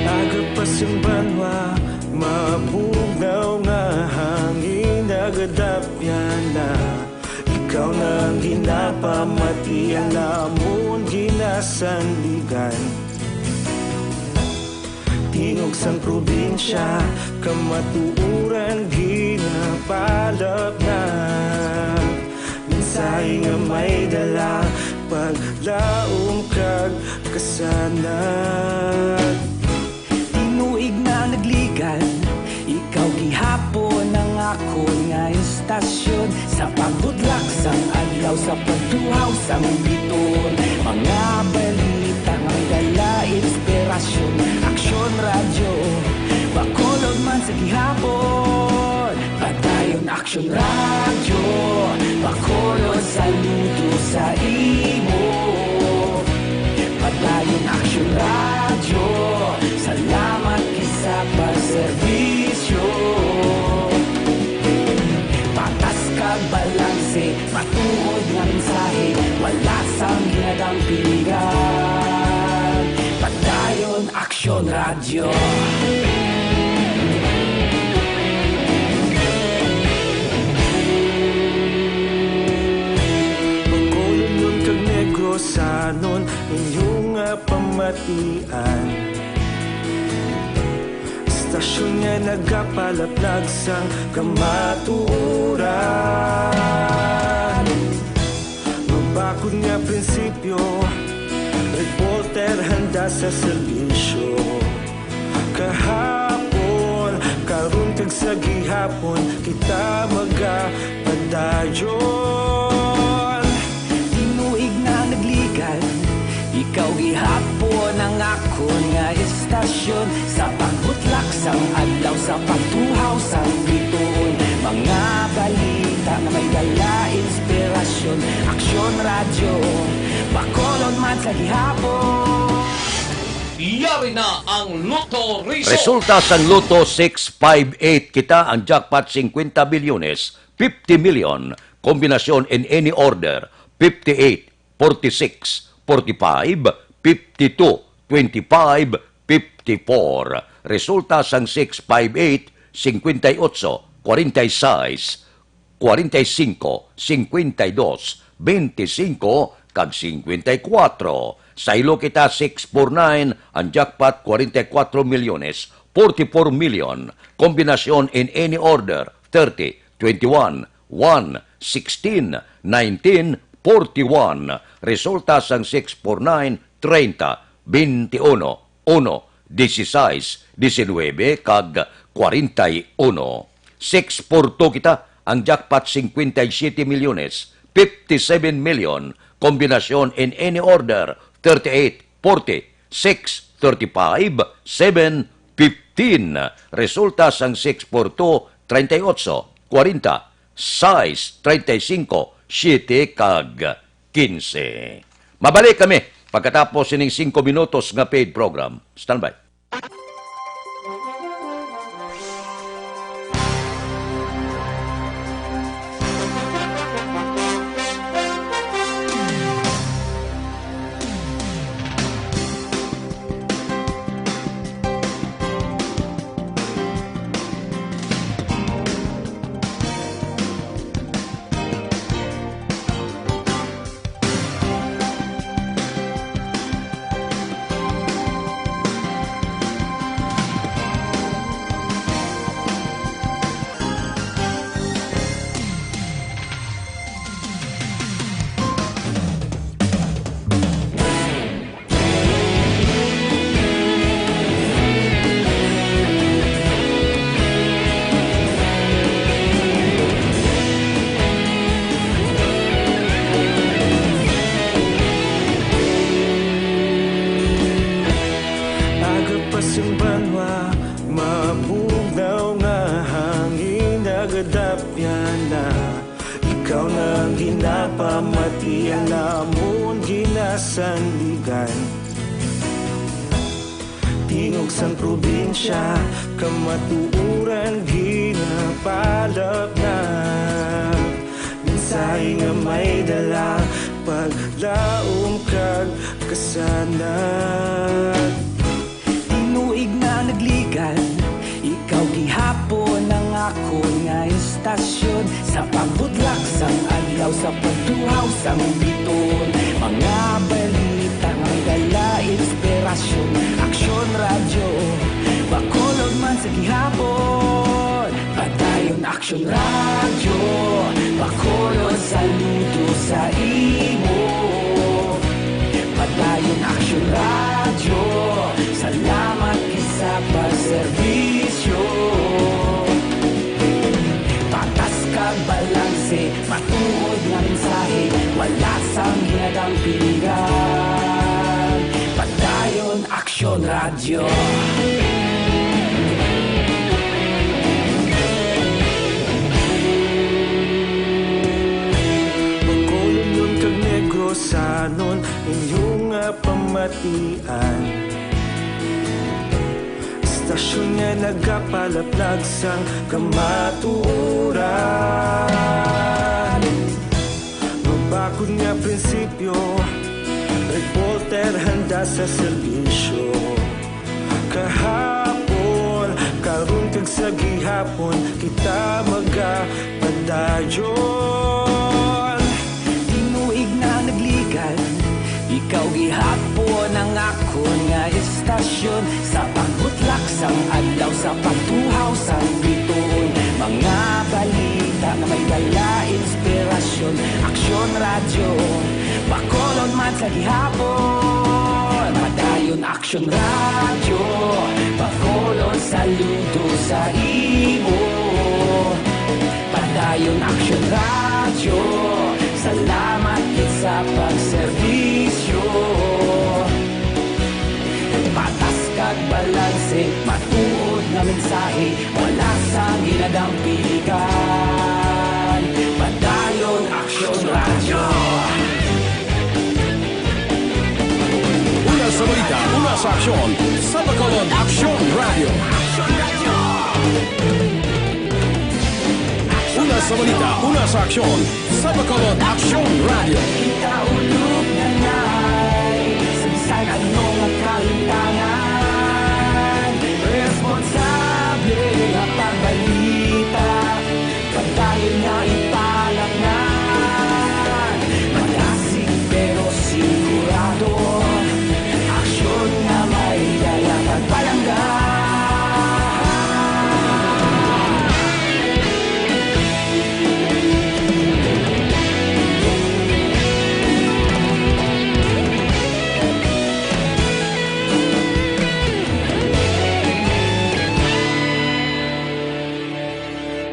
Agapas ang banwa, mabugnaw nga hangin, nagadapyan na. Ikaw Nang ginapamati ang namon ginasandigan. Tingog sang probinsya, kamatuoran ginapalapnag. Mensahe nga may dala, paglaom kag kasanag. Tinuig na nagligan, ikaw gihapon ang akon nga istasyon. Sa pagbutlak sang adlaw, sa pagtuhaw sang bituon, mga balita nga may dala inspirasyon. Aksyon Radyo, Bacolod man sa gihapon. Padayon Aksyon Radyo, Bacolod, saludo sa imo. Padayon Aksyon Radyo, salamat gid sa pagserbisyo. Patas kag balanse, matuod nga mensahe, wala sang ginadampingan. Padayon Aksyon Radyo. Bacolodnon kag Negrosanon, inyo nga pamatian. Istasyon nga nagapalapnag sang kamatuoran. Mabakod nga prinsipyo, reporter handa sa serbisyo. Kahapon, karon kag sa gihapon, kita magapadayon. Tinuig na nagligan, ikaw gihapon ang akon nga istasyon. Sa pagbutlak sang adlaw, sa pagtuhaw sang bituon, mga balita nga may dala inspirasyon. Aksyon Radyo, Bacolod man sa gihapon. Yari na ang Lotto Result. Resulta sang Lotto six five eight, kita ang jackpot, fifty bilyones, fifty million, kombinasyon in any order, fifty-eight, forty-six, forty-five, fifty-two, twenty-five, fifty-four. Resulta sang six five eight, fifty-eight, forty-six, forty-five, fifty-two, twenty-five, kag fifty-four. Saylo kita, six four nine, ang jackpot, forty-four milyones, forty-four million, kombinasyon in any order, thirty, twenty-one, one, sixteen, nineteen, forty-one. Resulta sang six four nine, treinta, veintiuno, uno, dieciséis, diecinuebe, kag cuarenta y uno. Six four two kita, ang jackpot, cincuenta y siete milyones, fifty-seven million, kombinasyon in any order, thirty-eight, forty, six, thirty-five, seven, fifteen. Resulta sang six four two, treinta y ocho, cuarenta, sais, treinta y cinco, siete, kag quince. Mabalik kami pagkatapos sining singko minutos nga paid program. Standby. Aga pa sing banwa, mabugnaw nga hangin, nagadapyan na. Ikaw na ang ginapamati, ang namon ginasandigan. Tingog sang probinsya, kamatuoran ginapalapnag. Mensahe nga may dala, paglaom kag kasanag. Tinuig na nagligan, ikaw gihapon ang akon nga istasyon. Sa pagbutlak sang adlaw, sa pag- Tuhaw sang biton, mga balita nga may dala inspirasyon. Aksyon Radyo, Bacolod man sa gihapon. Padayon Aksyon Radyo, Bacolod saludo sa imo. Padayon Aksyon Radyo, salamat gid sa pagserbisyo. Patas kag balanse, matuod nga mensahe, wala sang ginadampigan. Padayon Aksyon Radyo. Bacolodnon kag Negrosanon, inyo nga pamatian. Istasyon nga nagapalaplag sang kamatuoran. Mabakod nga prinsipyo, reporter handa sa serbisyo. Kahapon, karon kag sa gihapon, kita magapadayon. Tinuig na nagligan, ikaw gihapon ang akon nga istasyon. Sa pagbutlak sang adlaw, sa pagtuhaw sang bituon, mga balita nga may dala inspirasyon. Aksyon Radyo, Bacolod man sa gihapon. Padayon Aksyon Radyo, Bacolod saludo sa imo. Padayon Aksyon Radyo, salamat gid sa pagserbisyo. Patas kag balanse, matuod nga mensahe, wala sang ginadampigan. Padayon Aksyon Radyo. Una sa balita, una sa aksyon, sa Bacolod Aksyon Radyo. Una sa balita, una sa aksyon, sa Bacolod Aksyon Radyo. Kita ulog na nay, sa bisan ano nga kalintangan, responsable nga pagbalita. Padayon nga ipalaknag, malasig pero sigurado. Aksyon nga may dala kag palangga.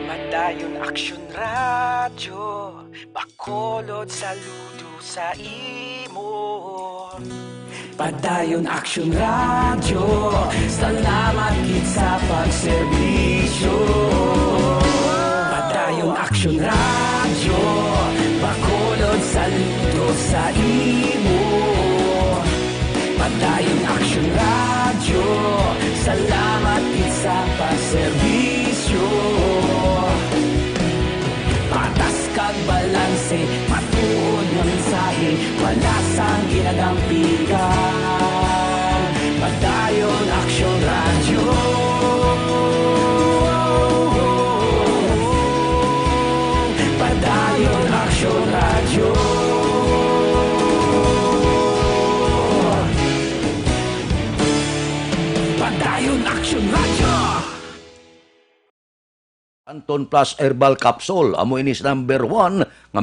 Padayon Aksyon Radyo, Bacolod saludo sa imo. Padayon Aksyon Radyo, salamat gid sa pagserbisyo. Padayon Aksyon Radyo, Bacolod saludo sa imo. Padayon Aksyon Radyo, salamat gid sa pagserbisyo. Patas kag balanse, matuod nga mensahe, wala sang ginadampigan. Padayon Aksyon Radyo. Padayon Aksyon Radyo. Padayon Aksyon Radyo. Santon Plus Herbal Capsule, amo ini sa number one nga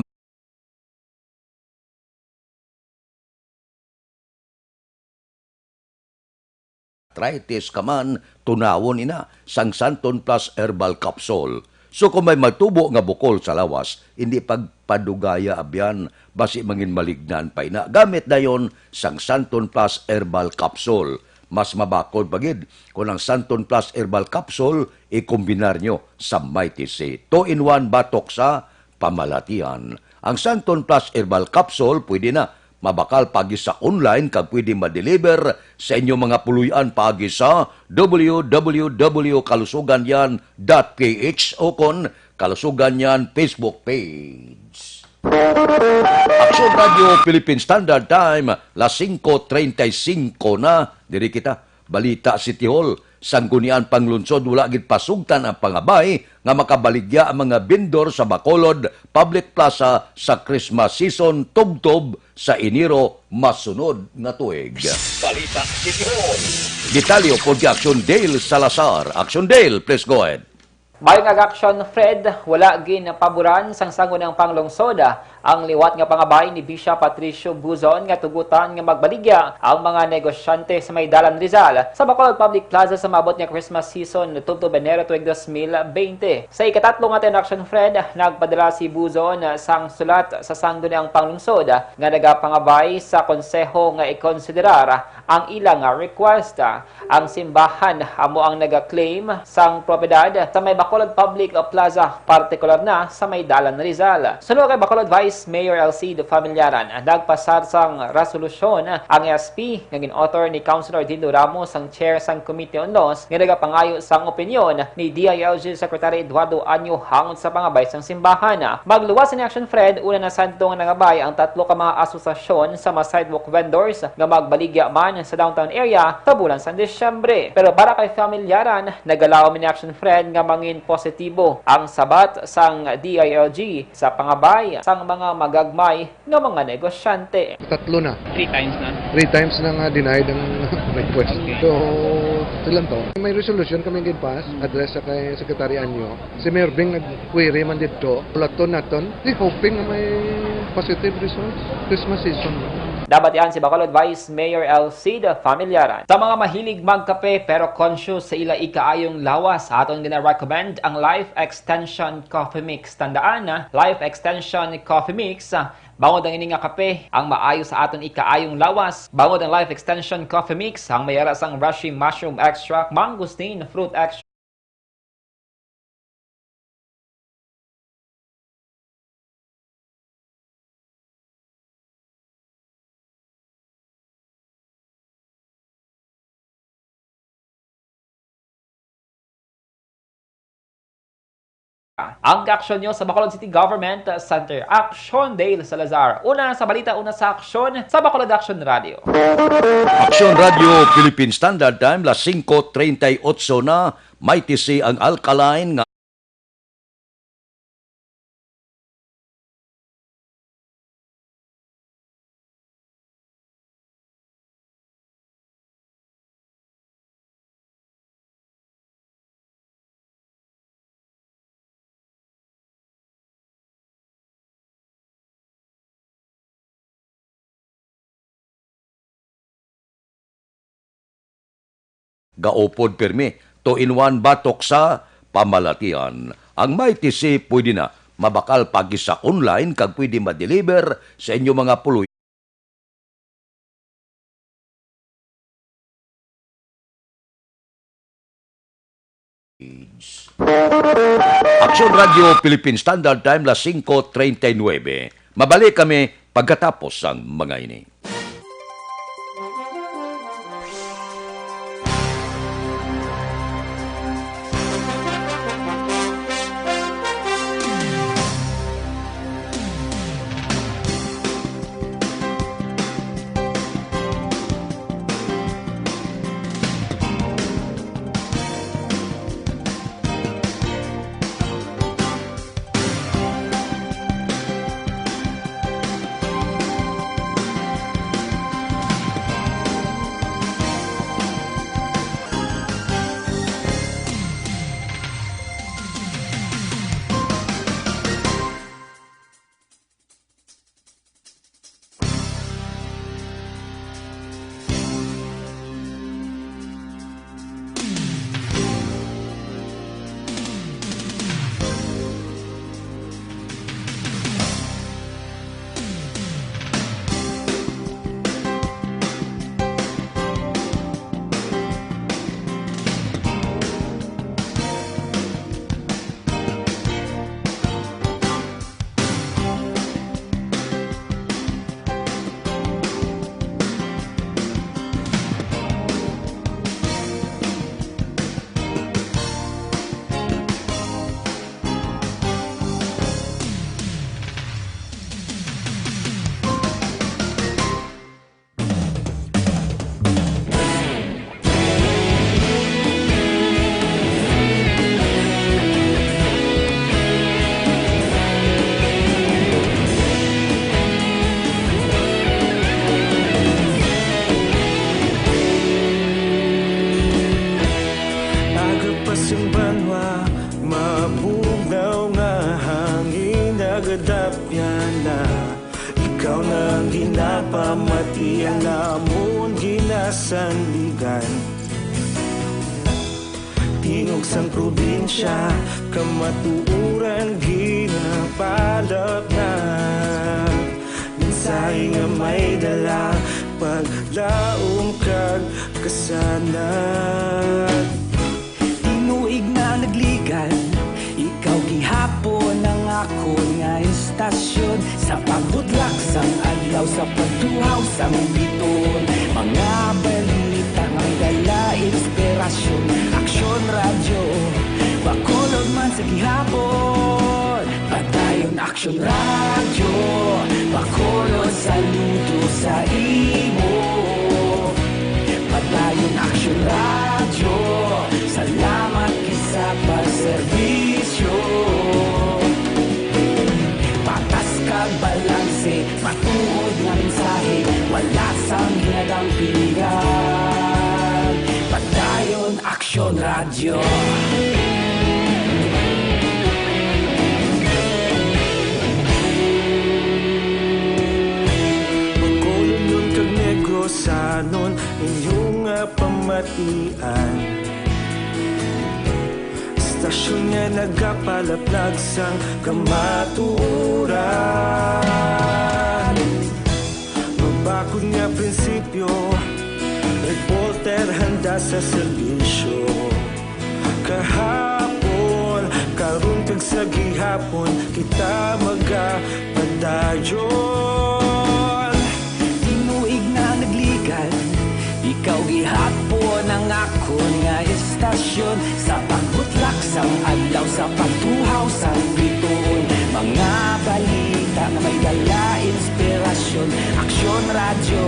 arthritis ka man, tunawon ina sang Santon Plus Herbal Capsule. So kung may matubo nga bukol sa lawas, hindi pagpadugaya abyan, basi mangin malignan pa ina. Gamit dayon sang Santon Plus Herbal Capsule. Mas mabakod pa gid kung ang Santon Plus Herbal Capsule ikombinar nyo sa Mighty C. Two-in-one batok sa pamalatian. Ang Santon Plus Herbal Capsule pwede na mabakal paagi sa online kag pwede ma-deliver sa inyo mga puloy-an paagi sa w w w kalusuganyan dot p h o kon Kalusuganyan Facebook page. Aksyon Radio Philippine Standard Time, las singko treinta y cinco na. Diri kita, Balita City Hall. Sangguniang Panglungsod wala gid pasugtan ang pangabay nga makabaligya ang mga vendor sa Bacolod Public Plaza sa Christmas season tubtob sa Enero masunod nga tuig. Balita City Hall. Detalye pod kay Action Dale Salazar. Action Dale, please go ahead. Bayo nga Action Fred, wala ginapaboran sang Sangguniang Panglungsod ang liwat nga pangabay ni Bishop Patricio Buzon nga tugutan nga magbaligya ang mga negosyante sa may Dalan Rizal sa Bacolod Public Plaza sa maabot nga Christmas season tubtob Enero tuig dos mil bente. Sa ikatatlo nga Ten Action Fred, nagpadala si Buzon sang sulat sa Sangguniang Panglungsod nga nagapangabay sa konseho nga ikonsiderar ang ila nga request. Ang simbahan amo ang naga-claim sang propiedad sa may Bacolod Public Plaza, partikular na sa may Dalan Rizal. Suno kay Bacolod Vice Mayor Elcid Familiaran, nagpasar sang resolusyon ang S P nga gin-author ni Councilor Dindo Ramos, ang chair sang Committee on Laws, nga nagapangayo sang opinyon ni D I L G Secretary Eduardo Anyo hangod sa pangabay sang simbahan. Magluwas ni Action Fred, una na sadto nga nangabay ang tatlo ka mga asosasyon sa mga sidewalk vendors nga magbaligya man sa downtown area sa bulan sang Disyembre. Pero para kay Familiaran, nagalaom ni Action Fred nga mangin positibo ang sabat sang D I L G sa pangabay sang mga magagmay nga mga negosyante. Tatlo na. Three times na? Three times na nga denied ang request. Okay. So, silang to. May resolution kami gin-pass, Mm. address sa kay Secretary Anyo. Si Mayor Bing nag-query man didto. Ulaton naton. Di hoping nga may positive results. Christmas season. Nabatian si Bacolod Vice Mayor Elcid Familiaran. Sa mga mahilig magkape pero conscious sa ila ikaayong lawas, aton gina-recommend ang Life Extension Coffee Mix. Tandaan, ah, Life Extension Coffee Mix, ah, bangod ang ini nga kape ang maayo sa aton ikaayong lawas. Bangod ang Life Extension Coffee Mix, ang may ara sang reishi mushroom extract, mangosteen fruit extract, Ang aksyon nyo sa Bacolod City Government Center. Action Dale Salazar. Una sa balita, una sa aksyon sa Bacolod Action Radio. Action Radio Philippine Standard Time, las singko treinta y ocho na. May tisi ang Alkaline nga gaupod pirmi, two-in-one batok sa pamalatian. Ang Mighty C pwede na mabakal pagi sa online kag pwede ma-deliver sa inyo mga puloy. Action Radio Philippine Standard Time, las singko treinta y nuebe. Mabalik kami pagkatapos sang mga ini. Pasang banwa, mabugnaw nga hangin nagadapyan na. Ikaw na ang ginapamatian namon ginasandigan. Tingog sang probinsya, kamatuoran ginapalapnag. Mensahe nga may dala, paglaom kag kasanag. Tinuig na nagligad, ikaw gihapon ang akon nga istasyon. Sa pagbutlak sang adlaw, sa pagtuhaw sang biton, mga balita nga may dala inspirasyon. Aksyon Radyo, Bacolod man sa gihapon. Padayon Aksyon Radyo, Bacolod, saludo sa imo. Padayon Aksyon Radyo, salamat gid sa pagserbisyo. Patas kag balanse, matuod nga mensahe, wala sang ginadampigan. Padayon Aksyon Radyo. Bacolodnon kag Negrosanon, inyo nga pamatian. Istasyon nga nagapalaplag sang kamatuoran. Mabakod nga prinsipyo, reporter handa sa serbisyo. Kahapon, karon kag sa gihapon, kita magapadayon. Tinuig na nagligad, ikaw gihapon ang akon nga istasyon. Sa pagbutlak sang adlaw, sa pagtuhaw sang bituon, mga balita nga may dala inspirasyon. Aksyon Radyo,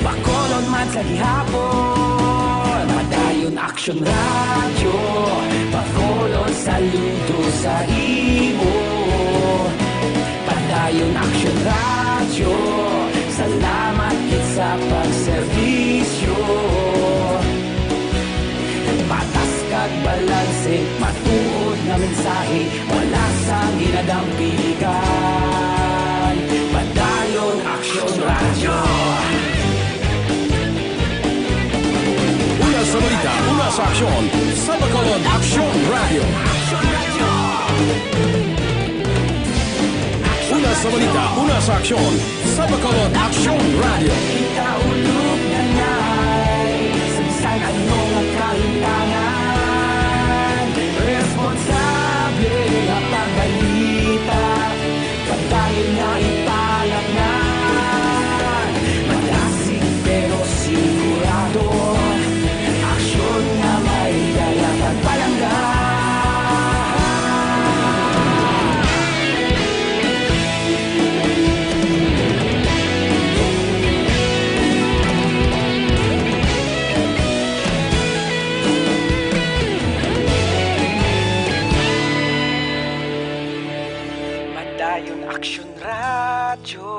Bacolod man sa gihapon. Padayon Aksyon Radyo, Bacolod, saludo sa imo. Padayon Aksyon Radyo, salamat gid sa pagserbisyo. Patas kag balanse, matuod nga mensahe, wala sang ginadampigan. Padayon Aksyon Radyo. Una sa balita, una sa aksyon, sa Bacolod Aksyon Radyo. Una sa balita, una sa aksyon, sa Bacolod Aksyon Radyo. Kita ulog na nay, sa bisan ano nga kahitangan, responsable nga pagbalita, padayon nga ipalapngan. Malasig pero sigurado, aksyon nga may dala kag palangga. Padayon Aksyon Radyo,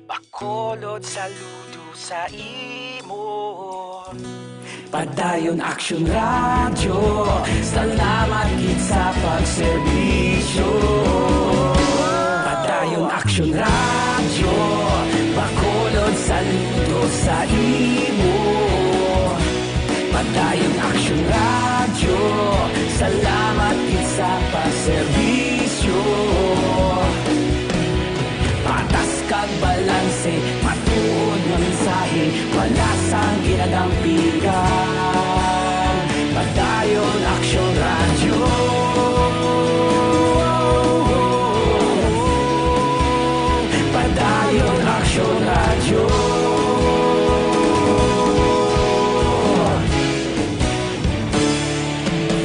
Bacolod, saludo sa imo. Padayon Aksyon Radyo, salamat gid sa pagserbisyo. Padayon Aksyon Radyo, Bacolod, saludo sa imo. Padayon Aksyon Radyo, salamat gid sa pagserbisyo. Patas kag balanse, matuod nga mensahe, wala sang ginadampigan. Padayon Aksyon Radyo. Padayon Aksyon Radyo.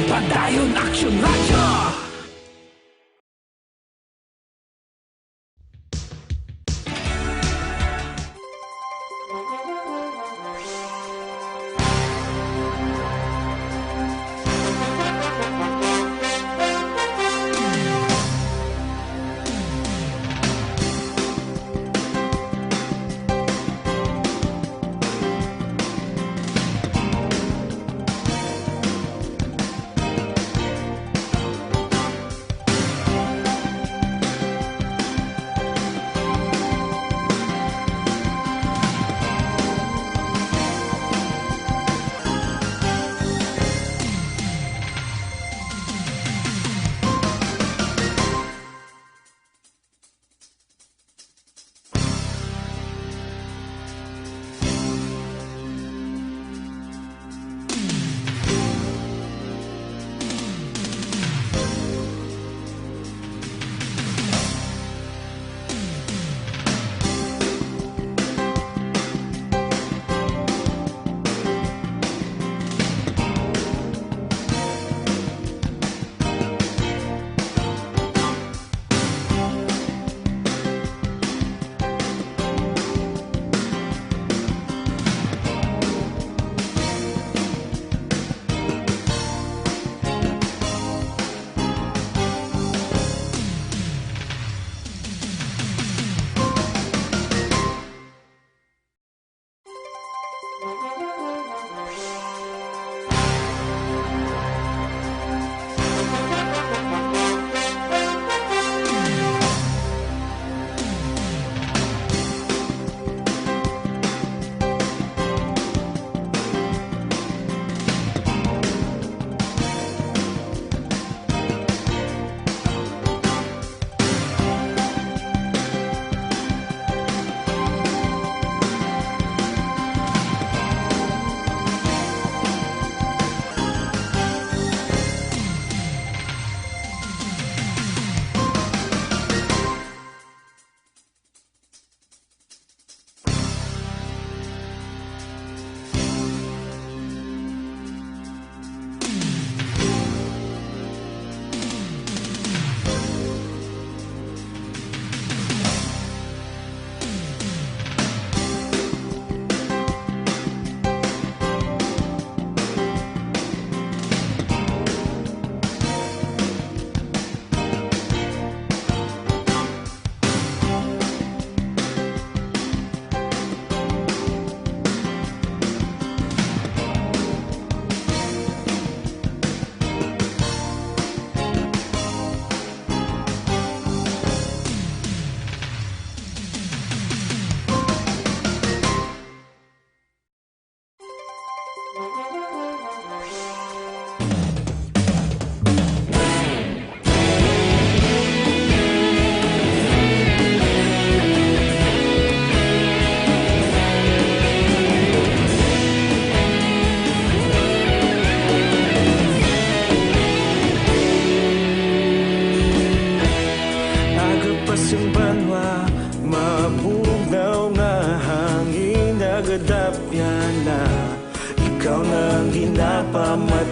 Padayon Aksyon Radyo.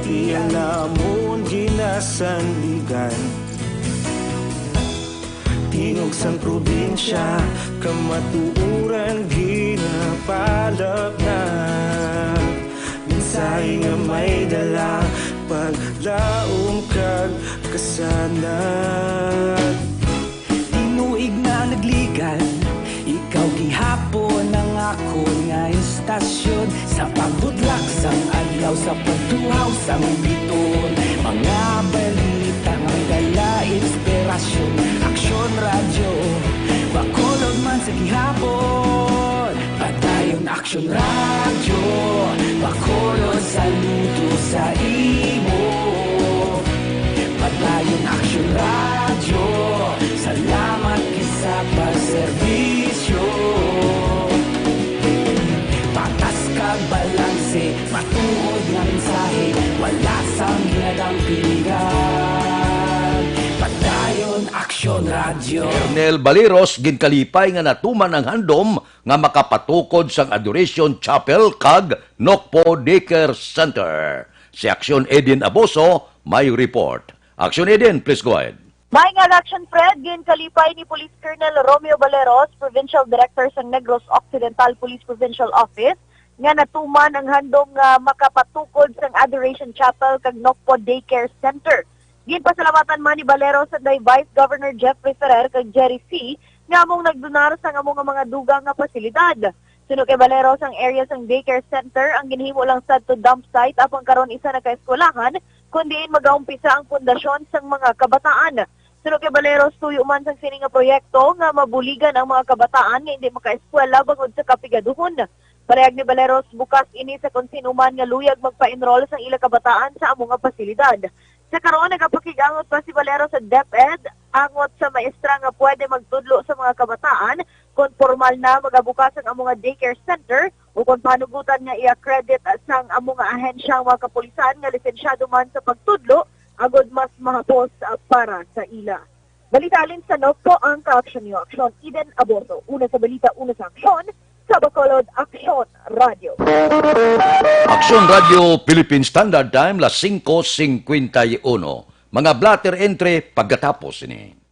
Iya namon ginasandigan. Tingog sang probinsya, kamatuoran ginapalapnag. Mensahe nga may dala, paglaom kag kasanag. Tinuig na nagligan, ikaw gihapon ang akon nga istasyon. Sa pagbutlak sang adlaw, sa pagtuhaw sang biton, mga balita nga may dala inspirasyon. Aksyon Radyo, Bacolod man sa gihapon. Padayon Aksyon Radyo, Bacolod, saludo sa imo. Padayon Aksyon Radyo, salamat kay sa pagserbisyo. Patas kag balanse, matuod nga mensahe, wala sang ginadampingan. Padayon Aksyon Radyo. Ernel Baleros ginkalipay nga natuman ang handom nga makapatukod sang Adoration Chapel kag Nokpo Daycare Center. Si Aksyon Eden Aboso may report. Aksyon Eden, please go ahead. May nga Aksyon Fred, ginkalipay ni Police Colonel Romeo Baleros, Provincial Director sang Negros Occidental Police Provincial Office, nga natuman ang handom nga makapatukod sang Adoration Chapel kag Nokpo Daycare Center. Ginpasalamatan man ni Baleros anday Vice Governor Jeffrey Ferrer kag Jerry Sy nga among nagdonar sang amo nga mga dugang nga pasilidad. Suno kay Baleros, ang area sang daycare center ang ginhimo lang sadto dump site, apang karon isa na ka eskwelahan, kun diin magaumpisa ang pundasyon sang mga kabataan. Suno kay Baleros, tuyo man sang sini nga proyekto nga mabuligan ang mga kabataan nga indi makaeskwela bangod sa kapigaduhon. Pahayag ni Baleros, bukas ini sa kon sin-o man nga luyag magpa-enroll sang ila kabataan sa amo nga pasilidad. Sa karon, nagapakig-angot pa si Baleros sa DepEd angot sa maestra nga pwede magtudlo sa mga kabataan kon pormal na magabukas ang amo nga daycare center o kon panugutan nga i-accredit sang amo nga ahensya ang mga kapulisan nga lisensyado man sa pagtudlo, agod mas mahapos, ah, para sa ila. Balita halin sa Nokpo, ang kaaksyon niyo, Aksyon Eden Aboso. Una sa balita, una sa aksyon, sa Bacolod, Aksyon Radyo. Aksyon Radyo Philippine Standard Time, las singko singkwenta y uno. Mga blotter entry pagkatapos ini.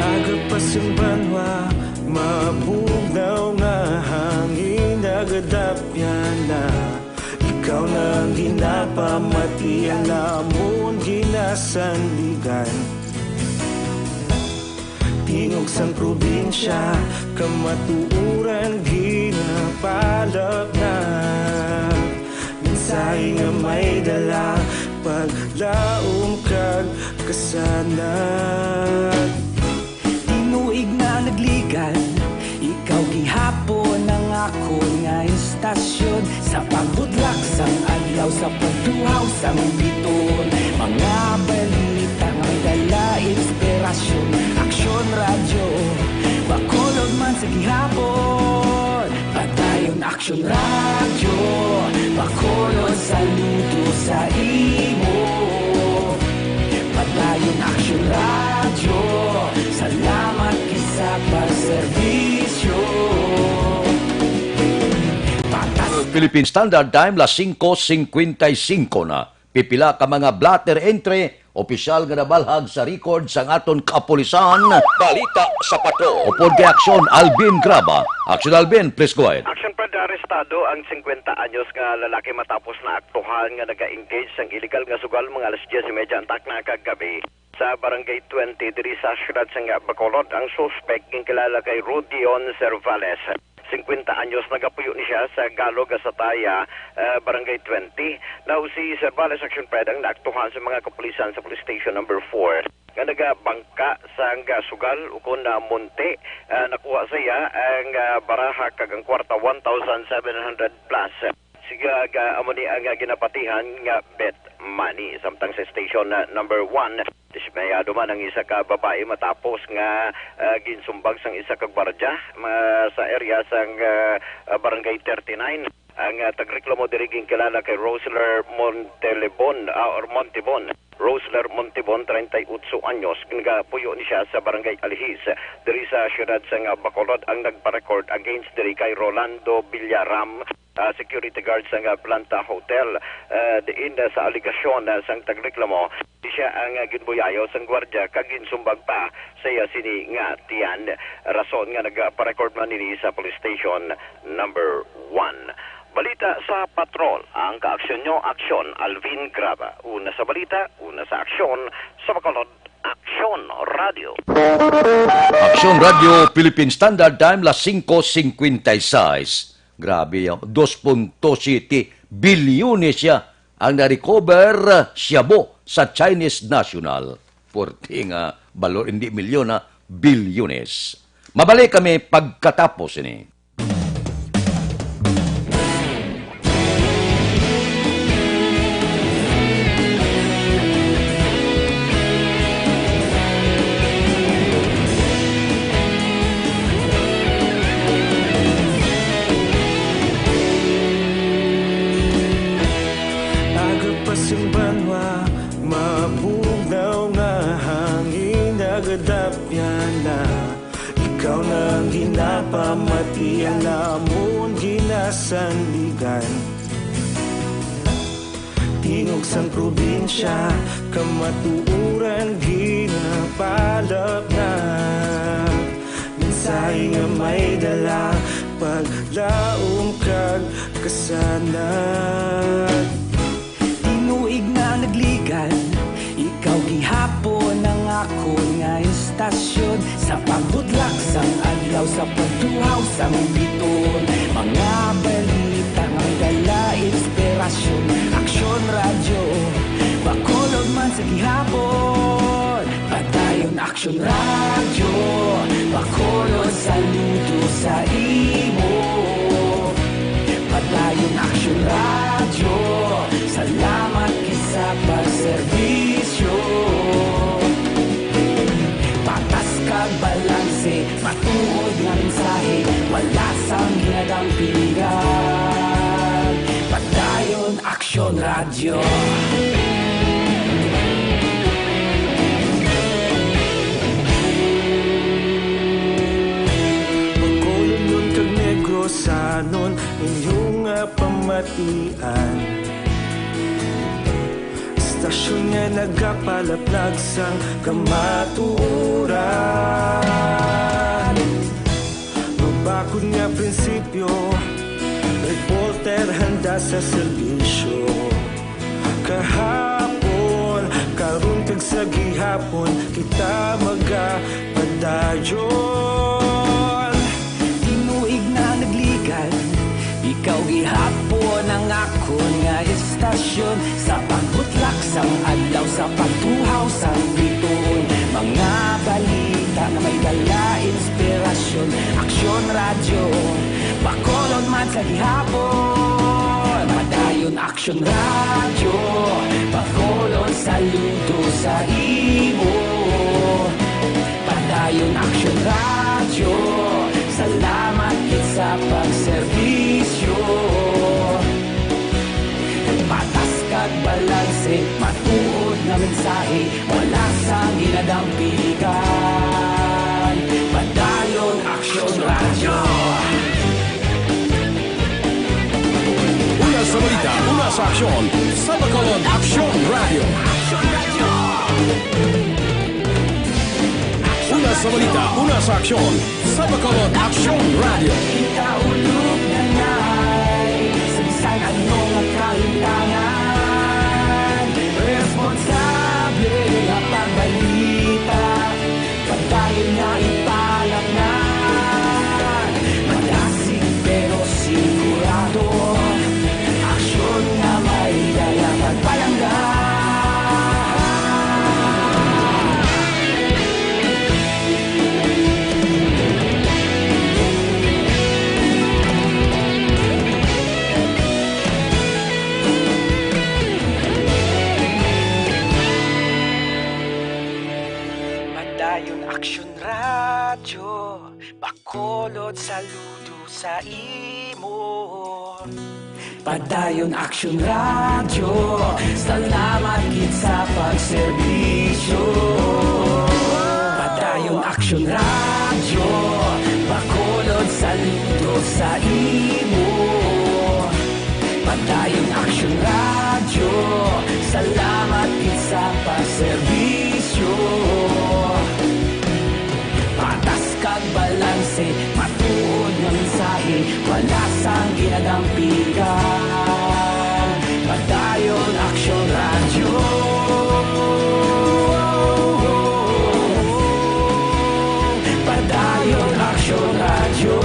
Aga pa sang banwa, mabugnaw nga hangin nagadapyan na. Ikaw na ang ginapamati, ang amon ginasandigan. Tingog sang probinsya, kamatuoran ginapalapnag. Tayo nga may dala, paglaom kag kasanag. Tinuig na nagligan, ikaw gihapon ang akon nga istasyon. Sa pagbudlak sang adlaw, sa pagtuhaw sang biton, mga balita nga may dala inspirasyon. Aksyon Radyo, Bacolod man sa gihapon. Padayon Aksyon Radyo, Bacolod, saludo sa imo. Padayon Aksyon Radyo, salamat kita sa pagserbisyo. Patas Philippine Standard Time, las singko singkwenta y singko na. Pipila ka mga blotter entry, opisyal nga nabalhag sa record sang aton kapulisan. Balita sa Patrol. Upod kay Aksyon Alvin Graba. Aksyon Alvin, please go ahead. Action Fred, arestado ang singkwenta anyos nga lalaki matapos naaktuhan nga naga-engage sang illegal nga sugal mga alas diyes y media ang takna kagabi. Sa Barangay twenty diri sa siyudad sang Bacolod, ang suspek ginkilala kay Rudion Cervales. Singkwenta anyos, nagapuyo ni siya sa Galog, Asataya, eh, Barangay twenty. Now, si Cervales, Action Fred, ang naaktuhan sa mga kapulisan sa Police Station Number four nga nagabangka sang sugal ukon na monte. Ah, nakuha sa iya ang, ah, baraha kag ang kwarta, one thousand seven hundred plus. Siga, ga-, amo ni ang, ah, ginapatihan nga bet money. Samtang sa station, ah, number one, dismayado man ang isa ka babayi matapos nga, ah, ginsumbag sang isa ka gwardya, ma-, sa area sang, ah, ah, Barangay thirty-nine. Ang, ah, tagreklamo diri ginkilala kay Rosler Montelibon, ah, or Montibon. Rosler Montibon, treinta y ocho anyos, nagapuyo ni siya sa Barangay Alihis, diri sa siyudad sang Bacolod. Ang nagpa-record against diri kay Rolando Villaram, ah, security guard sang Planta Hotel. Ah, diin, ah, sa alegasyon, ah, sang tagreklamo, di siya ang, ah, ginbuyayo sang gwardya kag ginsumbag pa sa iya sini nga tiyan, rason nga nagpa-record man ini sa police station number one. Balita sa Patrol, ang kaaksyon nyo, Aksyon Alvin Graba. Una sa balita, una sa aksyon, sa Bacolod, Aksyon Radio. Aksyon Radio, Philippine Standard Time, las singko singkwenta y seis. Grabe, oh. Dos punto siyete bilyones siya ang na-recover, shabu sa Chinese national. Puwerte nga balor, hindi milyon, ha, bilyones. Mabalik kami pagkatapos ini. Aga pa sing banwa, mabugnaw nga hangin, nagadapyan na. Ikaw na ang ginapamati, ang amon ginasandigan. Tingog sang probinsya, kamatuoran ginapalapnag. Mensahe nga may dala, paglaom kag kasanag. Tinuig na nagligan, ikaw gihapon ang akon nga istasyon. Sa pagbudlak sang adlaw, sa pagtuhaw sang biton, mga balita nga may dala inspirasyon. Aksyon Radyo, Bacolod man sa gihapon. Padayon Aksyon Radyo, Bacolod, saludo sa imo. Padayon Aksyon Radyo, salamat kita sa pagserbisyo. Patas kag balanse, matuod nga mensahe, wala sang ginadampingan. Padayon Aksyon Radyo. Bacolodnon kag Negrosanon, inyo nga pamatian. Istasyon nga nagapalaplag sang kamatuoran. Mabakod nga prinsipyo, reporter handa sa serbisyo. Kahapon, karon kag sa gihapon, kita magapadayon. Tinuig na nagligan, ikaw gihapon ang akon nga Aksyon sa pagbutlak sang adlaw, sa pagtuhaw sang bituon, mga balita nga may dala inspirasyon. Aksyon Radyo, Bacolod man sa gihapon. Padayon Aksyon Radyo, Bacolod, saludo sa imo. Padayon Aksyon Radyo, salamat gid sa pagserbisyo. Patas kag balanse, matuod nga mensahe, wala sang ginadampigan. Padayon Aksyon Radyo. Una sa balita, una sa aksyon, sa Bacolod Aksyon Radyo. Una sa balita, una sa aksyon, sa Bacolod Aksyon Radyo. Ikaulog na ngay, sa bisan ano nga kahintangan, responsable nga pagbalita, padayon nga ipalatngan. Madasig pero sigurado, aksyon nga may dala pagpalangga. Padayon Aksyon Radyo, Bacolod, saludo sa imo. Padayon Aksyon Radyo, salamat gid sa pagserbisyo. Padayon Aksyon Radyo, Bacolod, saludo sa imo. Padayon Aksyon Radyo, salamat gid sa pagserbisyo. Patas kag balanse, matuod nga mensahe, wala sang ginadampigan. Padayon Aksyon Radyo. Padayon Aksyon Radyo.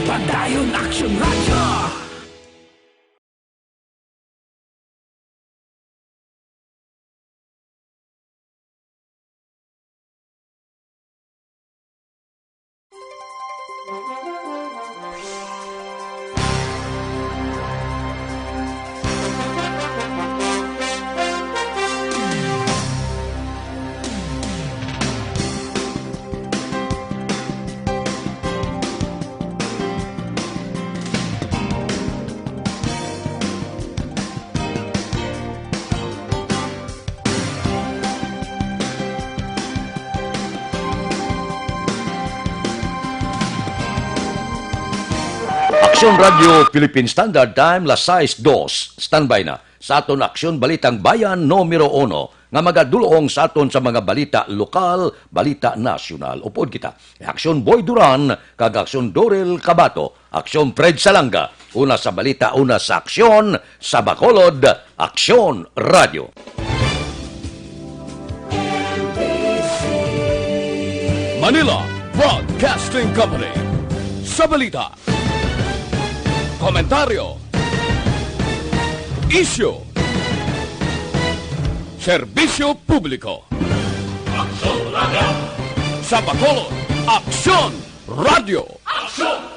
Padayon Aksyon Radyo. Aksyon Radyo Philippine Standard Time, las sais dos. Standby na sa aton Aksyon Balitang Bayan numero uno, nga magadulong sa aton sa mga balita lokal, balita nasyonal. Upod kita, Aksyon Boy Duran kag Aksyon Dorel Cabato, Aksyon Fred Salanga. Una sa balita, una sa aksyon, sa Bacolod, Aksyon Radyo. Manila Broadcasting Company. Sa balita, komentaryo, isyu, serbisyo publiko. Aksyon Radyo. Sa Bacolod, Aksyon Radyo. Aksyon